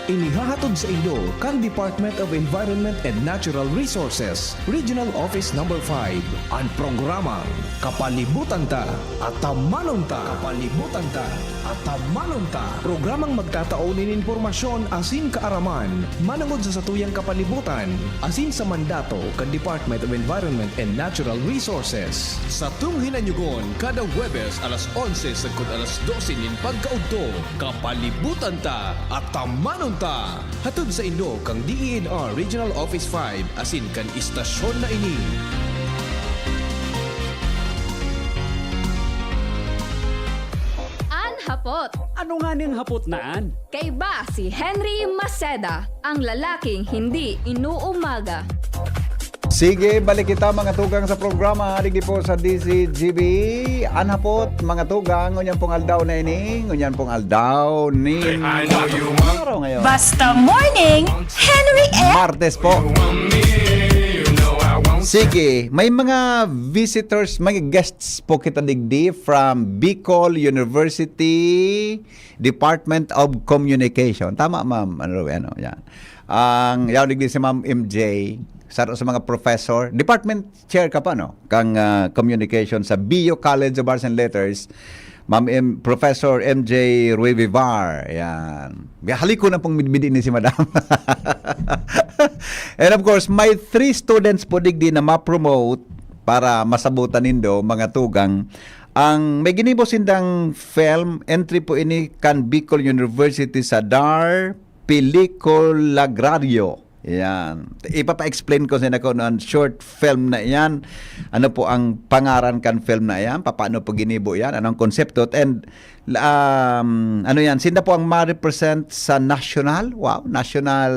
Inihahatod sa inyo kan Department of Environment and Natural Resources, Regional Office Number five, an programang Kapalibutan Ta, Atamanon Ta. Kapalibutan Ta, Atamanon Ta. Programang magtatao nin impormasyon asin kaaraman manongod sa satuyang kapalibutan asin sa mandato kan Department of Environment and Natural Resources. Satong hinanyogon kada Huwebes alas onse sagkod alas dose nin pagkaudto, Kapalibutan Ta, Atamanon Ta. Hatod sa inyo kan D E N R Regional Office five asin kan istasyon na ini. An hapot. Ano nganing hapot na an? Kaiba si Henry Maceda, ang lalaking hindi inuumaga. Sige, balik kita, mga tugang, sa programa digdi po sa D Z G B. An hapot, mga tugang, ngunyan pong aldaw na ini, ngunyan pong aldaw ni Araw ngayon. Basta Morning, Henry F. Martes po. Sige, may mga visitors, mga guests po kita digdi from Bicol University Department of Communication. Tama, ma'am? Ano, ano, yan. Ang yaw digdi si Ma'am M J, saro sa mga professor, department chair ka pa, no? Kang ah, communication sa B U College of Arts and Letters, Ma'am M, Professor M J Ruivivar. Yan. Haliko na pong midbidi ni si Madam. And of course, may three students po digdi na ma-promote para masabutan nindo, mga tugang. Ang may ginibo sindang film, entry po ini kan Bicol University sa DAR Pelikulagrario. Yan. Ipapa-explain ko sa inyo kung ano ang short film na iyan. Ano po ang pangaran kan film na iyan? Paano po ginibo iyan? Anong konsepto? And um, ano yan? Sinda po ang ma-represent sa national? Wow, national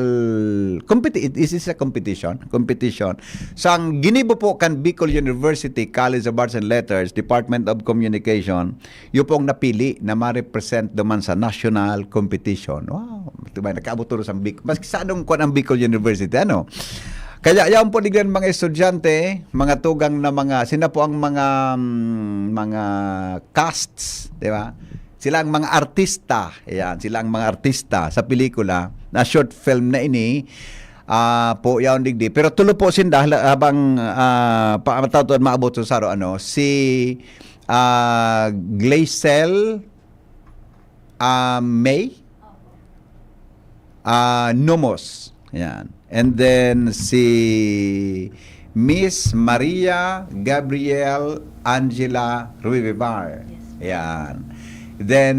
competi- is this a competition? Competition. So ang ginibo po kan Bicol University College of Arts and Letters, Department of Communication, yung pong napili na ma-represent duman sa national competition. Wow, diba, nakaabot tulos ang Bicol. Maski sa anong kwan ang Bicol University, ano? Kaya yan po digdan mga estudyante, mga tugang na mga, sina po ang mga mm, mga casts, di ba? Sila ang mga artista. Ayan, sila ang mga artista sa pelikula na short film na ini. Ah, po yaon digdi. Pero tulo po sinda hala- habang ah, pa matawag maabot sa saro, ano, si ah, Gleicel ah, May ah, Nomos. Yan. And then si Miss Maria Gabriel Angela Ruivivar. Yan. Then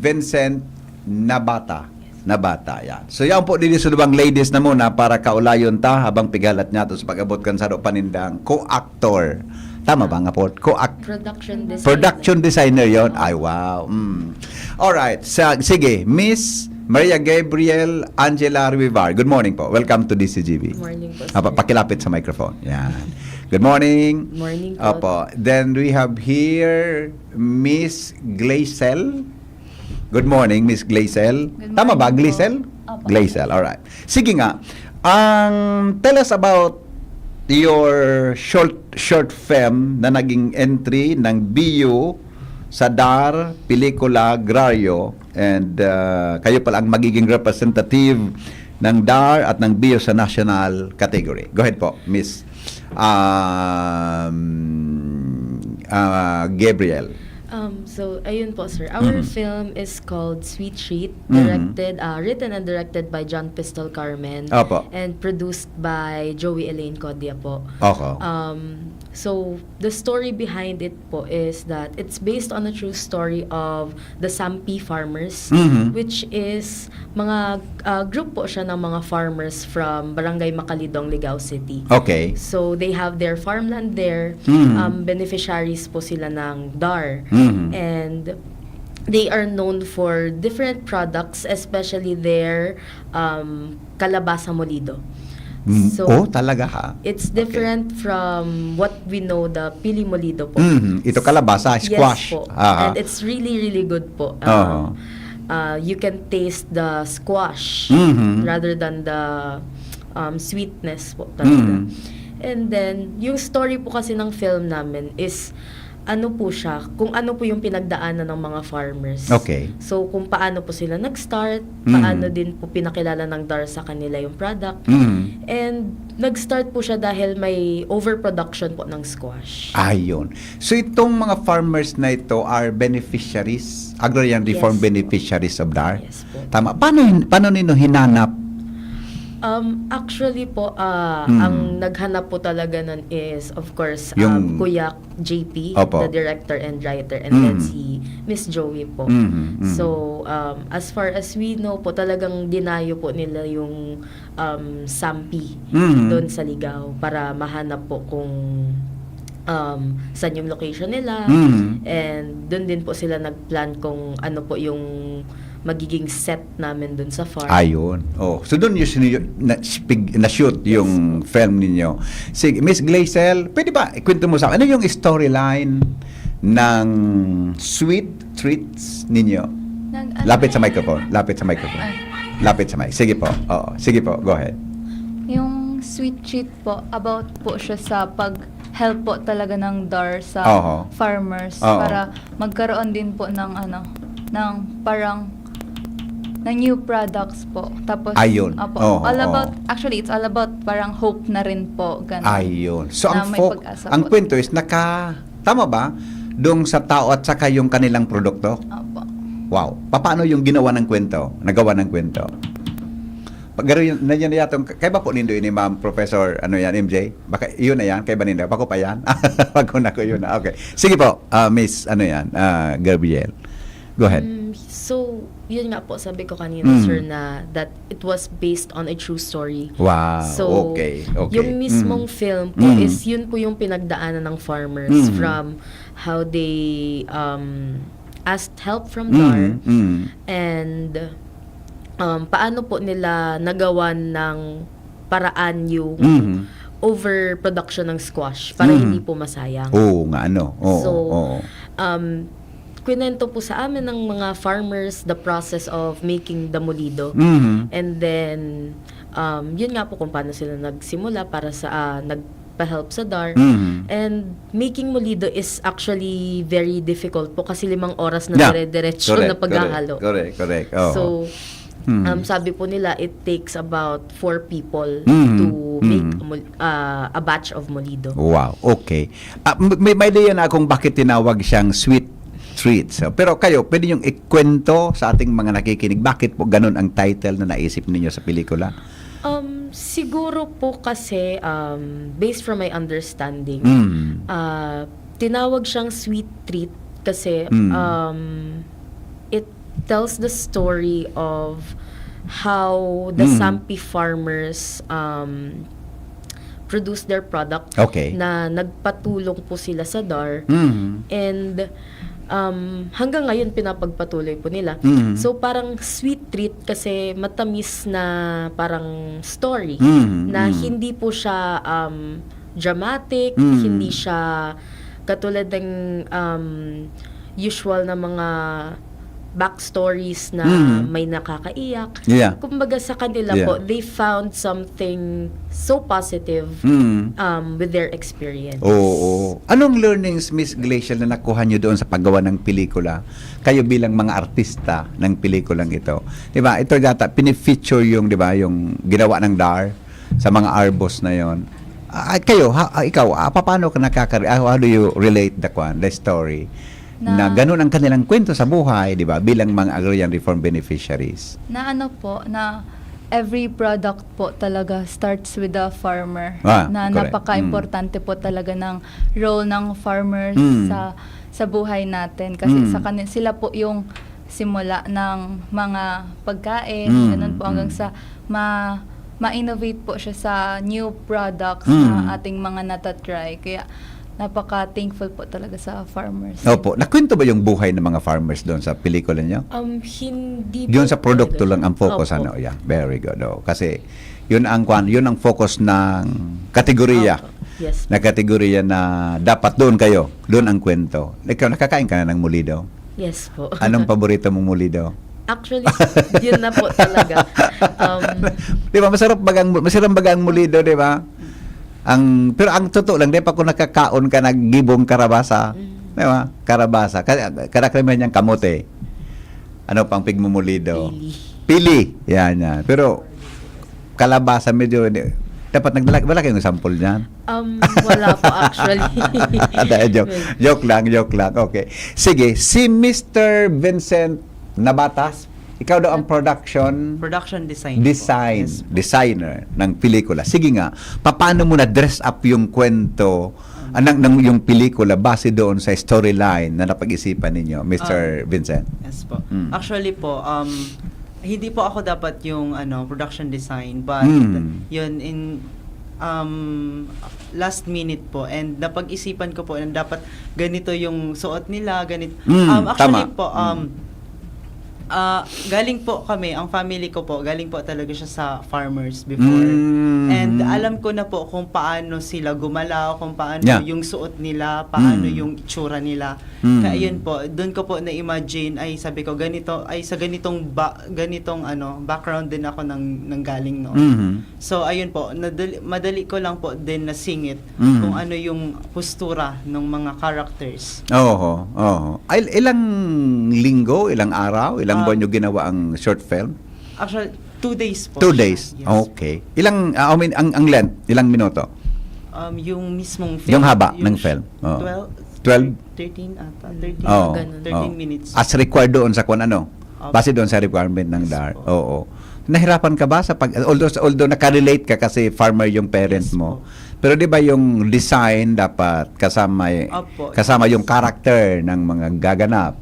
Vincent Nabata. Nabata, yan. So yan po, dili sulubang ladies na muna para kaulayon ta habang pighalat niya to sa pag-abot kan saro panindang co-actor. Tama ba nga po? Co-act Production designer. Production designer yon. Ay, wow. Mm. Alright. Sa, sige, Miss Maria Gabriel Angela Ruivar. Good morning po. Welcome to D C G B. Morning po, sir. Apa, pakilapit sa microphone. Yan. Good morning. Morning po. Opo. Then we have here Miss Gleicel. Good morning, Miss Gleicel. Good Tama ba, morning po. Gleicel? Opo. Gleicel, alright. Sige nga. Ang tell us about your short short film na naging entry ng B U sa DAR Pelikulagrario, and uh, kayo pala ang magiging representative ng DAR at ng B U sa national category. Go ahead po, Miss um, uh, Gabriel. Um, so, ayun po, sir. Our Mhm. film is called Sweet Treat, Mhm. directed, uh, written and directed by John Pistol Carmen, Opo. and produced by Joey Elaine Codia po. Opo. Um, so, the story behind it po is that it's based on a true story of the Sampi farmers, Mhm. which is mga uh, group po siya ng mga farmers from Barangay Macalidong, Ligao City. Okay. So, they have their farmland there. Mhm. Um, beneficiaries po sila ng DAR. Mhm. And they are known for different products, especially their um, kalabasa molido. Mm, So, oh, talaga ha? It's Okay. Different from what we know, the pili molido po. Mhm. Ito kalabasa, squash. Yes po. Aha. And it's really, really good po. Aha. Uh, uh, you can taste the squash Mhm. rather than the um, sweetness po talaga. Mhm. And then, yung story po kasi ng film namin is ano po siya, kung ano po yung pinagdaanan ng mga farmers. Okay. So, kung paano po sila nag-start, Mhm. paano din po pinakilala ng DAR sa kanila yung product. Mhm. And nag-start po siya dahil may overproduction po ng squash. Ayun. So itong mga farmers na ito are beneficiaries, agrarian reform Yes. Beneficiaries of DAR? Yes po. Tama. Paano, hin- paano nino hinanap? Um, actually po, ah, Mm. ang naghanap po talaga nun is, of course, Yung um, Kuya J P, Opo. the director and writer, and Mm. then si Miss Joey po. Mhm, mhm. So, um, as far as we know po, talagang dinayo po nila yung um, Sampi Mhm. doon sa Ligao para mahanap po kung um, saan yung location nila. Mhm. And doon din po sila nag-plan kung ano po yung magiging set namin doon sa farm. Ayun. Oh, so doon yung sinu- na, pig- na-shoot yung film ninyo. Sige, Miss Gleicel, pwede ba ikwento mo sa akin, ano yung storyline ng Sweet Treats ninyo? Nag- ano, Lapit sa microphone. Lapit sa microphone. Ay. Lapit sa mic. Sige po. Oo. Sige po. Go ahead. Yung Sweet treat po, about po siya sa pag-help po talaga ng DAR sa Oho. farmers Oo. para magkaroon din po ng ano, ng parang ng new products po. Tapos, Ayun. Opo, Oo, all oo. about, actually, it's all about parang hope na rin po. Ganun. Ayun. So, Na ang, may fo- pag-asa ang po. Kwento is naka... Tama ba? Doon sa tao at saka yung kanilang produkto? Opo. Wow. Paano yung ginawa ng Kwento? Nagawa ng Kwento? Pag garo yun, na yun yatong, kaya ba po nindo ini, Ma'am Professor, ano yan, M J? Baka yun na yan, kaya ba nindo? Bako pa yan? Bako na ko yun. Okay. Sige po, ah, Miss, ano yan, ah, Gabriel. Go ahead. Mm, so, yun nga po, sabi ko kanina, Mm. sir, na that it was based on a true story. Wow, So, okay, okay. yung mismong Mm. film po Mm. is yun po yung pinagdaanan ng farmers Mm. from how they um, asked help from Mm, DAR mm. and um, paano po nila nagawan ng paraan yung Mhm. overproduction ng squash para Mhm. hindi po masayang. Oo nga, ano. Oo, So, oo. um, kwento po sa amin ng mga farmers the process of making the molido. Mhm. And then, um, yun nga po kung paano sila nagsimula para sa, ah, nagpa-help sa DAR. Mhm. And making molido is actually very difficult po kasi limang oras na Yeah. dire-diretso Correct, na paghahalo. Correct, correct, correct. Oo. So, Mhm. um, sabi po nila, it takes about four people Mhm. to make Mhm. a, mol- ah, a batch of molido. Wow, okay. Ah, m- may, may idea na akong bakit tinawag siyang sweet treats. So, pero kayo, pwede yung ikwento sa ating mga nakikinig, bakit po ganun ang title na naisip ninyo sa pelikula? Um, siguro po kasi, um, based from my understanding, Mm. ah, tinawag siyang sweet treat kasi Mm. um, it tells the story of how the Mm. Sampi farmers um, produce their product Okay. na nagpatulong po sila sa DAR. Mm. And um, hanggang ngayon, pinapagpatuloy po nila. Mm. So, parang sweet treat kasi matamis na parang story Mm, na mm. hindi po siya um, dramatic, Mm. hindi siya katulad ng um, usual na mga backstories na Mm. may nakakaiyak. Yeah. Kumbaga sa kanila Yeah. po, they found something so positive Mm. um, with their experience. Oo. Anong learnings, Miss Glacial, na nakuha nyo doon sa paggawa ng pelikula? Kayo bilang mga artista ng pelikulang ito. Di ba? Ito yata, pinifeature yung, di ba, yung ginawa ng DAR sa mga arbos na yon. Ah, kayo, ha, ah, ikaw, ah, paano ka nakakari-, ah, how do you relate the, kwan, the story? Na, Na- ganun ang kanilang kwento sa buhay, di ba? Bilang mga agrarian reform beneficiaries. Na ano po, na every product po talaga starts with the farmer. Ah, Na correct. Napaka-importante po talaga ng role ng farmers Mm. sa sa buhay natin. Kasi Mm. sa kani-, sila po yung simula ng mga pagkain, Mm, ganun po, hanggang mm. sa ma- ma-innovate po siya sa new products Mm. na ating mga natatry. Kaya napaka-thankful po talaga sa farmers. Opo. Nakwento ba yung buhay ng mga farmers doon sa pelikula nyo? Um, hindi Yun po sa produkto talaga. Lang ang focus, Opo. Ano? Yeah, very good. Oh. Kasi yun ang kwan, yun ang focus ng kategorya. Opo. Yes. Na kategorya na dapat doon kayo, doon ang kwento. Ikaw, nakakain ka na ng molido? Yes po. Anong paborito mong molido? Actually, yun na po talaga. Um, Di ba, masarap bagang, masarap baga ang molido, di ba? Ang, pero ang totoo lang, di pa ko nakakaon ka naggibong karabasa. Mm. Di ba? Karabasa. Ka- Karakramihan niyang kamote. Ano pang pigmumulido? Pili. Pili. Yan, yan. Pero kalabasa, medyo, hindi. Dapat nagdala, wala kayong sample niyan? Um, wala po, actually. Hindi, joke, joke lang, joke lang. Okay. Sige, si Mister Vincent Nabatas, ikaw daw ang production Production design po. design, Yes po. Designer ng pelikula. Sige nga, paano mo na-dress up yung kwento, ah, ng, ng, yung pelikula base doon sa storyline na napag-isipan ninyo, Mister Ah, Vincent? Yes po. Mm. Actually po, um, hindi po ako dapat yung ano, production design, but Mm. yun, in um, last minute po, and napag-isipan ko po na dapat ganito yung suot nila, ganito. Mm, Um, actually tama. po, um, Mm. Ah, galing po kami, ang family ko po, galing po talaga siya sa farmers before. Mm. And alam ko na po kung paano sila gumalaw, kung paano Yeah. yung suot nila, paano Mm. yung itsura nila. Mm. Kaya yun po, doon ko po na-imagine, ay sabi ko, ganito, ay sa ganitong ba, ganitong ano, background din ako nang nanggaling noon. Mhm. So ayun po, nadali, madali ko lang po din nasingit Mhm. kung ano yung postura ng mga characters. Oho, oho. Ay, ilang linggo, ilang araw, ilang Ah. buwan nyo ginawa ang short film? Actually, two days po. Two siya. days. Yes. Okay. Ilang, ah, I mean, ang, ang length, ilang minuto? Um, yung mismong film. Yung haba ng usu- film. Oh. twelve, Twelve? thirteen ata. thirteen, Oo, ganun. thirteen oo. minutes. As required doon sa kung ano? Opo. Base doon sa requirement ng Yes DAR. po. Oo. Nahirapan ka ba sa pag... Although, although nakarelate ka kasi farmer yung parent Yes mo. po. Pero di ba yung design dapat kasama, Opo, kasama yes. yung character ng mga gaganap?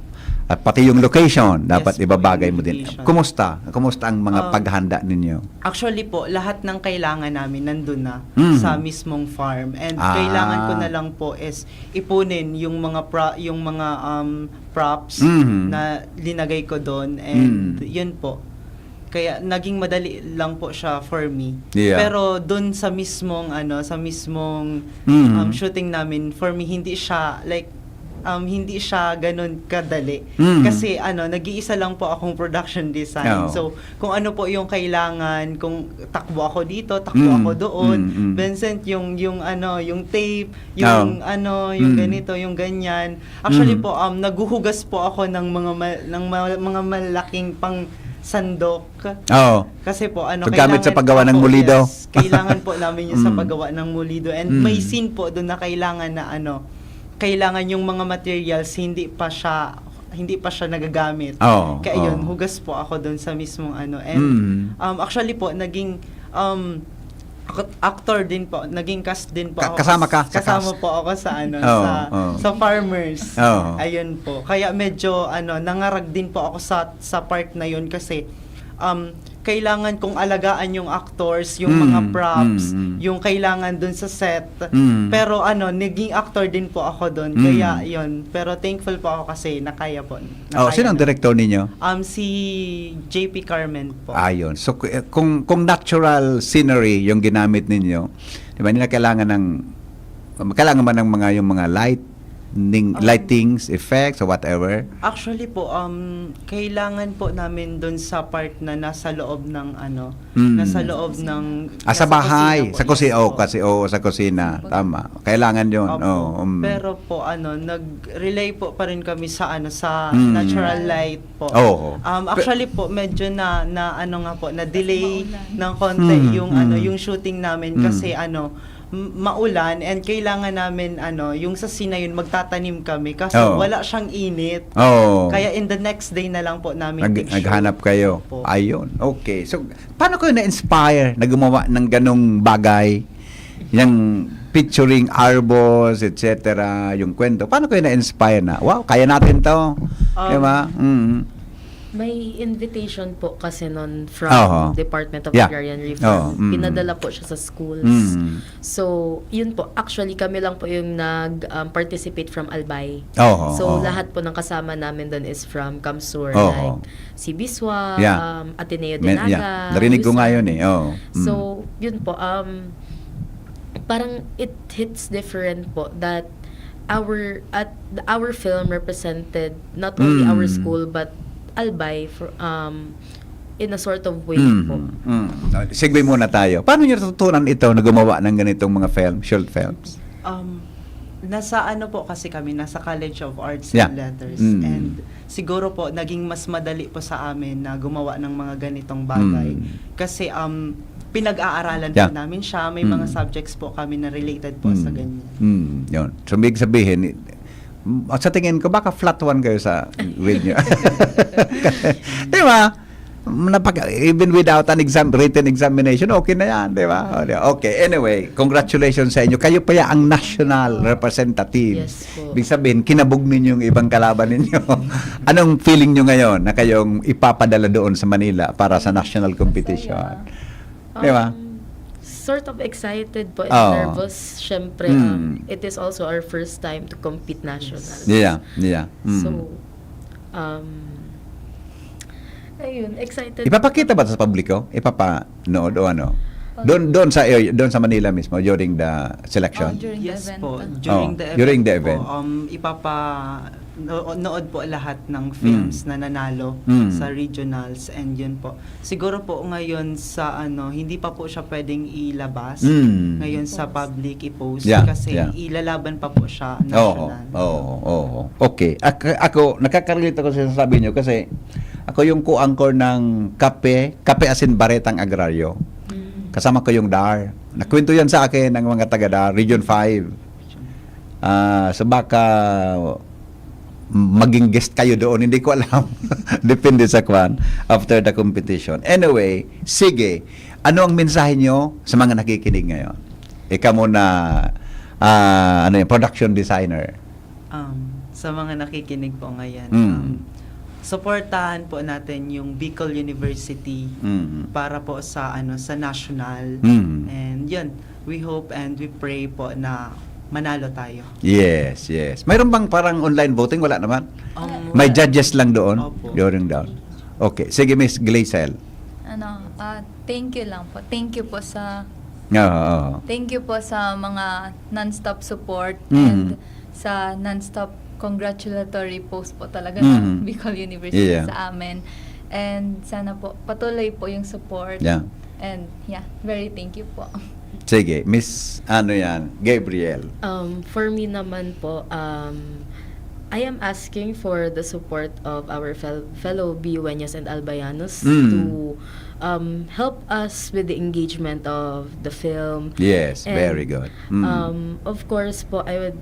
At pati yung location dapat Yes po, ibabagay yung mo din. location. Kumusta? Kumusta ang mga Um, paghanda ninyo? Actually po, lahat ng kailangan namin nandun na Mm. sa mismong farm. And Ah. kailangan ko na lang po is ipunin yung mga pro, yung mga um, props Mhm. na linagay ko doon. And Mm. yun po. Kaya naging madali lang po siya for me. Yeah. Pero doon sa mismong ano, sa mismong Mhm. um, shooting namin, for me hindi siya like um, hindi siya ganun kadali. Mhm. Kasi ano, nag-iisa lang po akong production design. Oo. So, kung ano po yung kailangan, kung takbo ako dito, takbo Mm, ako doon. mm, mm. Vincent, yung yung ano, yung tape, yung Oo. ano, yung Mm. ganito, yung ganyan. Actually Mm. po, um, naghuhugas po ako ng mga ma- ng ma- mga malaking pang sandok. Oo. Kasi po, ano, So, gamit sa kailangan paggawa ng ako, mulido. Yes, kailangan po namin yung sa Mm. paggawa ng mulido. And Mm. may scene po doon na kailangan na ano, kailangan yung mga materials hindi pa siya hindi pa siya nagagamit. Oo, Kaya yun, oo. hugas po ako doon sa mismong ano. And Mm. um, actually po, naging um, ak- actor din po, naging cast din po Ka- ako. kasama ka sa Kasama cast? po ako sa ano, Oo, sa oo. sa farmers. Oo. Ayun po. Kaya medyo ano, nangarag din po ako sa sa part na yun kasi um kailangan kong alagaan yung actors, yung Mm, mga props, mm, mm. yung kailangan dun sa set. Mm. Pero ano, naging actor din po ako dun. Mm. Kaya yun. Pero thankful po ako kasi nakaya po. Oh, Nakaya sino ang na. Director ninyo? Um, si J P Carmen po. Ayun. So, k- kung, kung natural scenery yung ginamit ninyo, di ba nila kailangan ng, kailangan ba ng mga, yung mga light, ning, Um, lightings, effects, or whatever? Actually po, um, kailangan po namin dun sa part na nasa loob ng ano, Mm. nasa loob ng Ah, sa nasa bahay, kusina po. sa kusina, Yes oh, po. kasi, oh, sa kusina. Tama. Kailangan yun. Opo. Oh, mm. Pero po, ano, nag-rely po pa rin kami sa ano, sa Mm. natural light po. Oo. Um, Pe- actually po, medyo na, na ano nga po, na delay Maulan. ng konti Mm, yung ano, mm. yung shooting namin Mm. kasi ano, m- maulan and kailangan namin ano, yung sa scene na yun magtatanim kami kasi Oo. wala siyang init. Oo. Kaya in the next day na lang po namin Nag- picture. naghanap kayo. Opo. Ayun. Okay. So, paano kayo na-inspire na gumawa ng ganong bagay? Yung featuring arbors, et cetera, yung kwento. Paano kayo na-inspire na, "Wow, kaya natin to." Um, Di ba? Mm. May invitation po kasi nun from Oho. Department of Yeah. Agrarian Oo, Reform. mm. Pinadala po siya sa schools. Mm. So, yun po. Actually, kami lang po yung nag-participate from Albay. Oho, So, oho. lahat po ng kasama namin doon is from CamSur. Oho. Like, si Biswa, Yeah. um, Ateneo de Men- Naga, yeah. Narinig ko nga Luzon. Yun eh. Oo. Mm. So, yun po. Um, parang it hits different po that our at our film represented not only Mm. our school but Albay for, um, in a sort of way Mm. po. Mm. Segue muna tayo. Paano niyo natutunan ito na gumawa ng ganitong mga film, short films? Um, nasa ano po kasi kami, nasa College of Arts Yeah. and Letters. Mm. And siguro po, naging mas madali po sa amin na gumawa ng mga ganitong bagay. Mm. Kasi um, pinag-aaralan Yeah. po namin siya. May mga Mm. subjects po kami na related po sa Mm. ganyan. Mm. Yun. So, ibig sabihin, mm, sa tingin ko, baka flat one kayo sa grade niyo. Di ba? Napag- even without an exam, written examination, okay na yan, di ba? O, di- Okay, anyway, congratulations sa inyo. Kayo pa yan ang national representative. Yes po. Ibig sabihin, kinabog ninyo yung ibang kalaban ninyo. Anong feeling nyo ngayon na kayong ipapadala doon sa Manila para sa national competition? Di ba? Um, sort of excited po and Oo. nervous. Siyempre, Mm. um, it is also our first time to compete nationals. Yeah, yeah. Mm. So, um, Ayun, excited. Ipapakita ba sa publiko? Ipapanood o ano? Doon, doon sa area, doon sa Manila mismo during the Oh, selection? during the Yes event. po. Ah. During Oh, the event during the po, event. Um, ipapa no- nood po lahat ng films Mm. na nanalo Mm. sa regionals, and yun po. Siguro po ngayon sa ano, hindi pa po siya pwedeng ilabas. Mm. Ngayon sa Post. public i-post Yeah, kasi yeah. ilalaban pa po siya Oo, national. Oo, oo. Okay. Ak- ako, nakakarelate ako sa sinasabi nyo kasi ako yung co-anchor ng Kape, Kape Asin Baretang Agraryo. Mm. Kasama ko yung DAR. Nakwento yan sa akin ng mga taga DAR, Region five. Ah, so baka maging guest kayo doon, hindi ko alam. Depende sa kwan after the competition. Anyway, sige. Ano ang mensahe nyo sa mga nakikinig ngayon? Ikaw muna, ah, ano yun, production designer. Um, sa mga nakikinig po ngayon, Mm. um, suportahan po natin yung Bicol University Mm. para po sa ano sa national. Mm. And yun, we hope and we pray po na manalo tayo. Yes, yes. Mayroon bang parang online voting? Wala naman. Um, May judges lang doon Opo. during down. Okay. Sige, Miss Glacel. Ano, ah, thank you lang po. Thank you po sa Oo, oo. thank you po sa mga non-stop support Mhm. and sa non-stop congratulatory post po talaga Mhm. ng Bicol University Yeah. sa amin. And sana po patuloy po yung support. Yeah. And yeah, very thank you po. Sige, Miss, ano yan, Gabriel. Um, for me naman po, um, I am asking for the support of our fel- fellow Biueños and Albayanos Mm. to um, help us with the engagement of the film. Yes, And, very good. Mm. Um, of course po, I would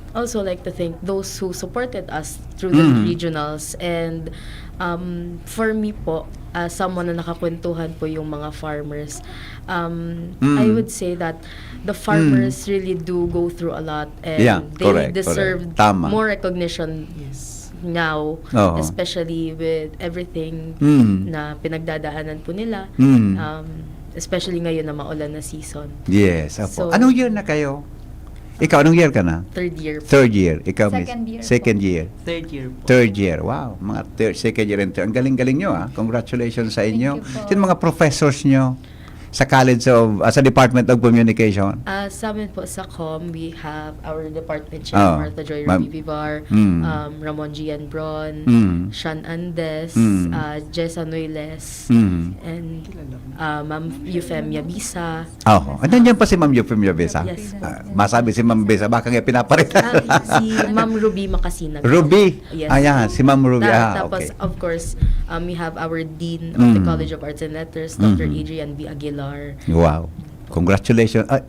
also like to thank those who supported us through the Mm. regionals. And um, for me po, as someone na nakakwentuhan po yung mga farmers, um, Mm. I would say that the farmers really do go through a lot, and Yeah, they correct, deserve correct. Tama. more recognition Yes. now, Oo. especially with everything Mm. na pinagdadaanan po nila, Mm. um, especially ngayon na maulan na season. Yes, apo. So- Anong year na kayo? Ikaw, anong year ka na? Third year po. Third year. Ikaw, Miss? Second year po. Second year. Third year po. Third year. Wow, mga third, second year and third. Ang galing-galing nyo, ah. Congratulations sa inyo. Thank you po. Sino mga professors nyo sa College of, ah, sa Department of Communication? Ah, sa amin po sa com, we have our department chair, Oo. Martha Joy Ma'am. Rubivivar, Mm. um, Ramon Gian Bron, Mm. Sean Andes, Mm. ah, Jessa Nueles, Mm. and uh, Ma'am Eufemia Bisa. Oh, nandiyan pa si Ma'am Eufemia Bisa? Yes. Ah, masabi si Ma'am Bisa, baka nga pinaparita. Ah, si Ma'am Ruby Makasinag. Ruby. Yes. Ayan, si Ma'am Ruby. Ta- Ah, tapos, okay. Of course, um, we have our Dean of the Mm. College of Arts and Letters, Doctor Mhm. Adrian B. Aguilar. Wow. Congratulations. Ah,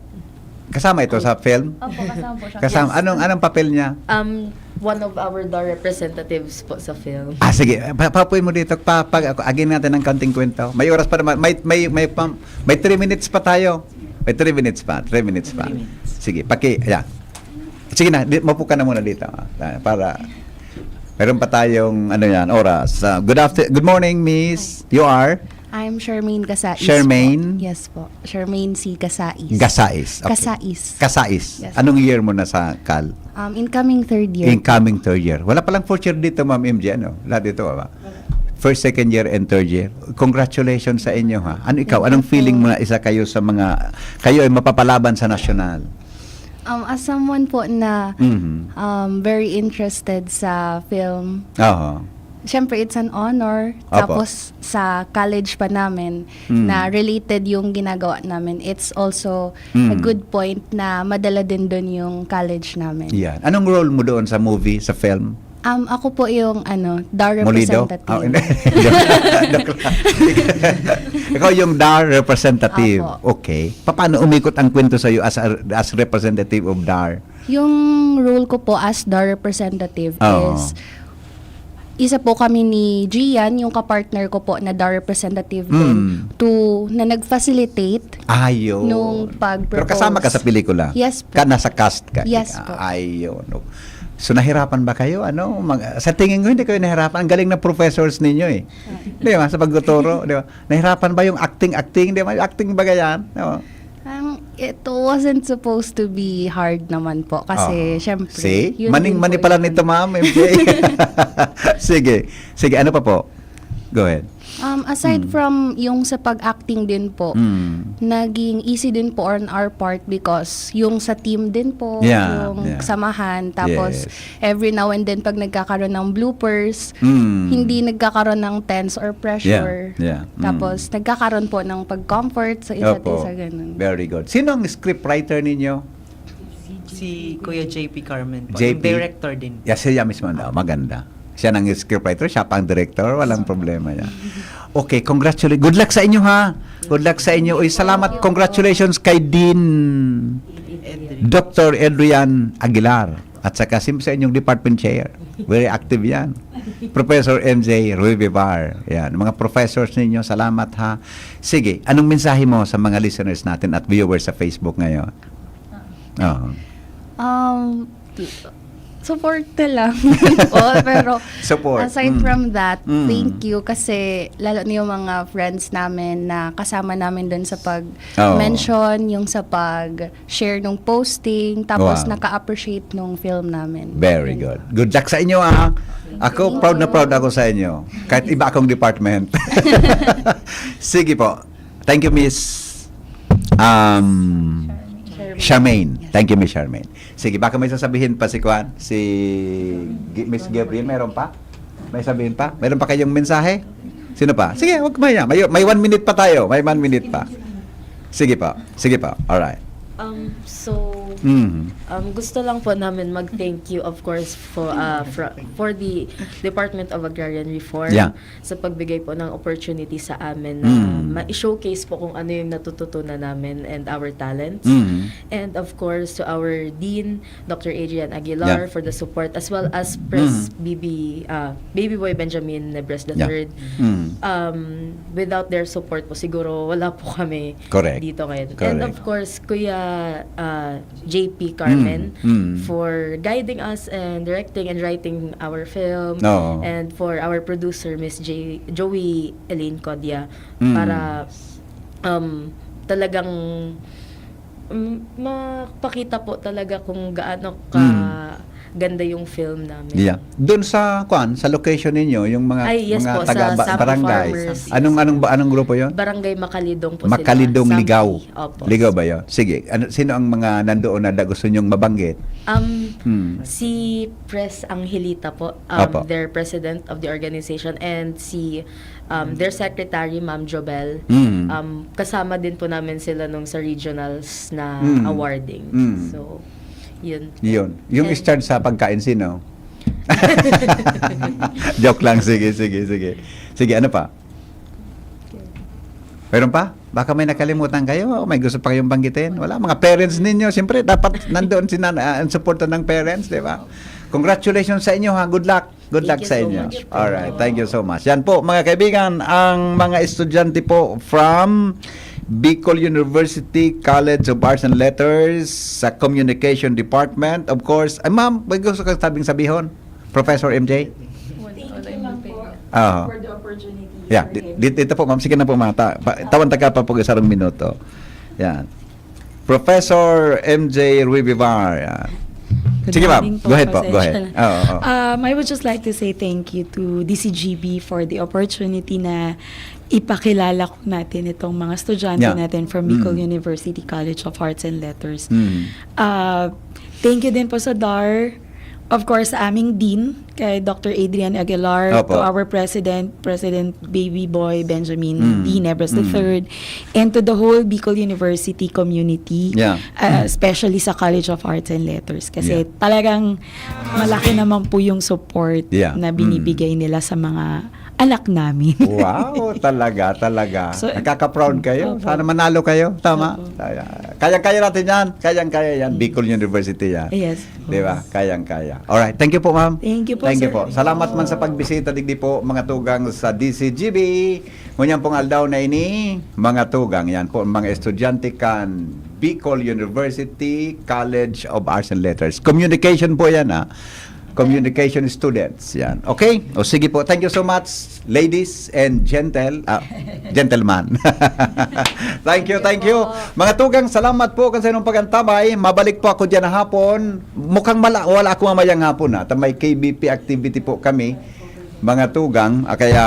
kasama ito sa film? Opo, kasama po siya. Kasama. Yes. Anong, anong papel niya? Um, one of our DAR representatives po sa film. Ah, sige. Pa papuin mo dito. Pa pag ako, agin natin ng kaunting kwento. May oras pa naman. May, may, may, pam- may three minutes pa tayo. May three minutes pa. Three minutes pa. Three minutes. Sige, paki, yeah. Sige na, di, maupo ka na muna dito. Ah, para, meron pa tayong, ano yan, oras. Ah, good after, good morning, Miss. You are? I'm Charmaine Casais Charmaine? Po. Yes po. Charmaine C. Casais. Gasais. Okay. Casais. Casais. Yes. Anong year mo na sa Cal? Um, incoming third year. Incoming third year. Wala palang fourth year dito, Ma'am M J, ano? Wala dito, wala. First, second year, and third year. Congratulations sa inyo, ha? Ano ikaw? Anong feeling mo na isa kayo sa mga, kayo ay mapapalaban sa nasyonal? Um, as someone po na Mhm. um, very interested sa film, Oho. syempre it's an honor. Opo. Tapos sa college pa namin Mm. na related yung ginagawa namin, it's also a Mm. good point na madala din doon yung college namin. Yan. Anong role mo doon sa movie, sa film? Um, ako po yung ano, DAR Molido? representative. Ah, hindi. Joke lang. Ikaw yung DAR representative. Apo. Okay. Paano umikot ang kwento sa'yo as a, as representative of DAR? Yung role ko po as DAR representative Oo. is isa po kami ni Gian, yung kapartner ko po na DAR representative din, Mm. to, na nag-facilitate Ayun. nung pag-propose. Pero kasama ka sa pelikula? Yes po. Ka, nasa cast ka? Yes po. Ayun. No. So, nahirapan ba kayo? Ano, mag, sa tingin ko, hindi kayo nahirapan. Ang galing ng professors ninyo eh. Di ba? Sa pagtuturo, di ba? Nahirapan ba yung acting-acting? Di ba? Yung acting ba yan? No? Um, it wasn't supposed to be hard naman po. Kasi, Oo. syempre, See? yun Maning din mani po pala yung nito, ano. Ma'am M J. Sige. Sige, ano pa po? Go ahead. Um, aside Mm. from yung sa pag-acting din po, Mm. naging easy din po on our part because yung sa team din po, Yeah, yung yeah. samahan, tapos Yes. every now and then pag nagkakaroon ng bloopers, Mm. hindi nagkakaroon ng tense or pressure. Yeah, yeah. Mm. Tapos nagkakaroon po ng pag-comfort sa isa't Opo. isa, ganun. Very good. Sino ang scriptwriter ninyo? Si Kuya J P Carmen po, J P? Yung director din. Yeah, siya mismo na. Maganda. Siya nang scriptwriter, siya pa ang director, walang problema yan. Okay, congratulations. Good luck sa inyo, ha. Good luck sa inyo. Uy, salamat. Congratulations kay Dean Edrin. Doctor Adrian Aguilar. At saka siyempre sa inyong department chair. Very active yan. Professor M J Ruibibar. Yan. Mga professors ninyo, salamat ha. Sige, anong mensahe mo sa mga listeners natin at viewers sa Facebook ngayon? Oo. Um, support na lang po. Pero Support. aside Mm. from that, Mm. thank you kasi lalo na yung mga friends namin na kasama namin dun sa pag-mention, yung sa pag-share nung posting, tapos Wow. naka-appreciate nung film namin. Very good. Good luck sa inyo, ah. Ako, proud na proud ako sa inyo. Kahit iba akong department. Sige po. Thank you, Miss um, Charmaine. Thank you, Miss Charmaine. Sige, baka may sasabihin pa si Kwan, si G- Miss Gabriel. Meron pa? May sabihin pa? Meron pa kayong mensahe? Sino pa? Sige, huwag maya. May, may one minute pa tayo. May one minute pa. Sige pa. Sige pa. Alright. Um, so, Mm. um, gusto lang po namin mag-thank you, of course, for uh, for, for the Department of Agrarian Reform Yeah. sa pagbigay po ng opportunity sa amin na Mm. ma-showcase po kung ano yung natututunan namin and our talents. Mm. And of course, to our Dean, Doctor Adrian Aguilar, Yeah. for the support, as well as Pres Mm. B B, uh, Baby Boy Benjamin Nebres the Yeah. third. Mm. Um, without their support po, siguro wala po kami Correct. dito ngayon. And Correct. Of course, Kuya uh, J P Carmen Mm, mm. for guiding us and directing and writing our film. Oo. And for our producer, Miss J- Joey Elaine Codia, Mm. para um, talagang um, mapakita po talaga kung gaano ka Mm. ganda yung film namin. Yeah. Doon sa, kwan, sa location ninyo, yung mga, Ay, yes mga po, taga sa ba- Sample barangay. Farmers. Anong, anong, ba- anong grupo yon? Barangay Makalidong po sila. Makalidong Sampi. Ligaw. Opo. Ligaw ba yon? Sige. Ano, sino ang mga nandoon na da- gusto nyong mabanggit? Um, Hmm. Si Pres Angelita po, um, Opo. their president of the organization, and si um, their secretary, Ma'am Jobel. Hmm. Um, kasama din po namin sila nung sa regionals na Hmm. awarding. Hmm. So, yun. Yun. Yung And- start sa pagkain, sino? Joke lang. Sige, sige, sige. Sige, ano pa? Meron pa? Baka may nakalimutan kayo, may gusto pa kayong banggitin. Wala, mga parents ninyo, siyempre, dapat nandoon si nan- ah, ang suporta ng parents, di ba? Congratulations sa inyo, ha. Good luck. Good luck Thank you sa so inyo. much po. Alright, thank you so much. Yan po, mga kaibigan, ang mga estudyante po from Bicol University College of Arts and Letters sa Communication Department. Of course, ay ma'am, may gusto ka sabing sabihon? Professor M J? Thank you lang po Aha. for the opportunity. Yeah, for di, him. di, dito po, ma'am. Sige na po, mata. Pa, tawan taga pa po sa isang minuto. Yan. Professor M J Ruibivar. Yan. Good Sige, ma'am. morning po, Go ahead po. Go pasensya ahead. na. Oo, oo. Um, I would just like to say thank you to D C G B for the opportunity na ipakilala ko natin itong mga estudyante Yeah. natin from Bicol Mm. University College of Arts and Letters. Mm. Uh, thank you din po sa D A R. Of course, sa aming Dean, kay Doctor Adrian Aguilar, Opo. to our President, President Baby Boy Benjamin Mm. D. Nebres Mm. the third, and to the whole Bicol University community, Yeah. uh, especially sa College of Arts and Letters. Kasi Yeah. talagang malaki naman po yung support Yeah. na binibigay nila sa mga anak namin. Wow, talaga, talaga. So, Nakaka-proud kayo. Opo. Sana manalo kayo. Tama? Opo. Kaya, kayang-kaya natin yan. Kayang-kaya yan. Bicol University yan. Yes. Di ba? Kayang-kaya. Alright. Thank you po, ma'am. Thank you po, Thank you sir. po. Salamat man sa pagbisita digdi po, mga tugang sa D C G B. Ngunyan pong aldaw na ini, mga tugang, yan po, mga estudyante kan Bicol University College of Arts and Letters. Communication po yan, ha? Communication students, yan. Okay? O sige po, thank you so much, ladies and gentle, ah, gentleman. Thank you, thank you. Mga tugang, salamat po kan sa inyong pag-antabay. Mabalik po ako dyan hapon. Mukhang mala, wala ako mamayang hapon, ha. Ta may K B P activity po kami. mga tugang, ah, kaya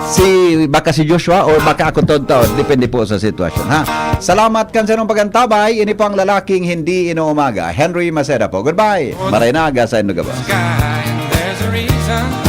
si, baka si Joshua or baka ako todto, depende po sa sitwasyon, ha? Salamat kan sarong pagantabay, ini po ang lalaking hindi inuumaga, Henry Maceda po. Goodbye! Maray na aga sa indo gabos. Sky, and there's a reason.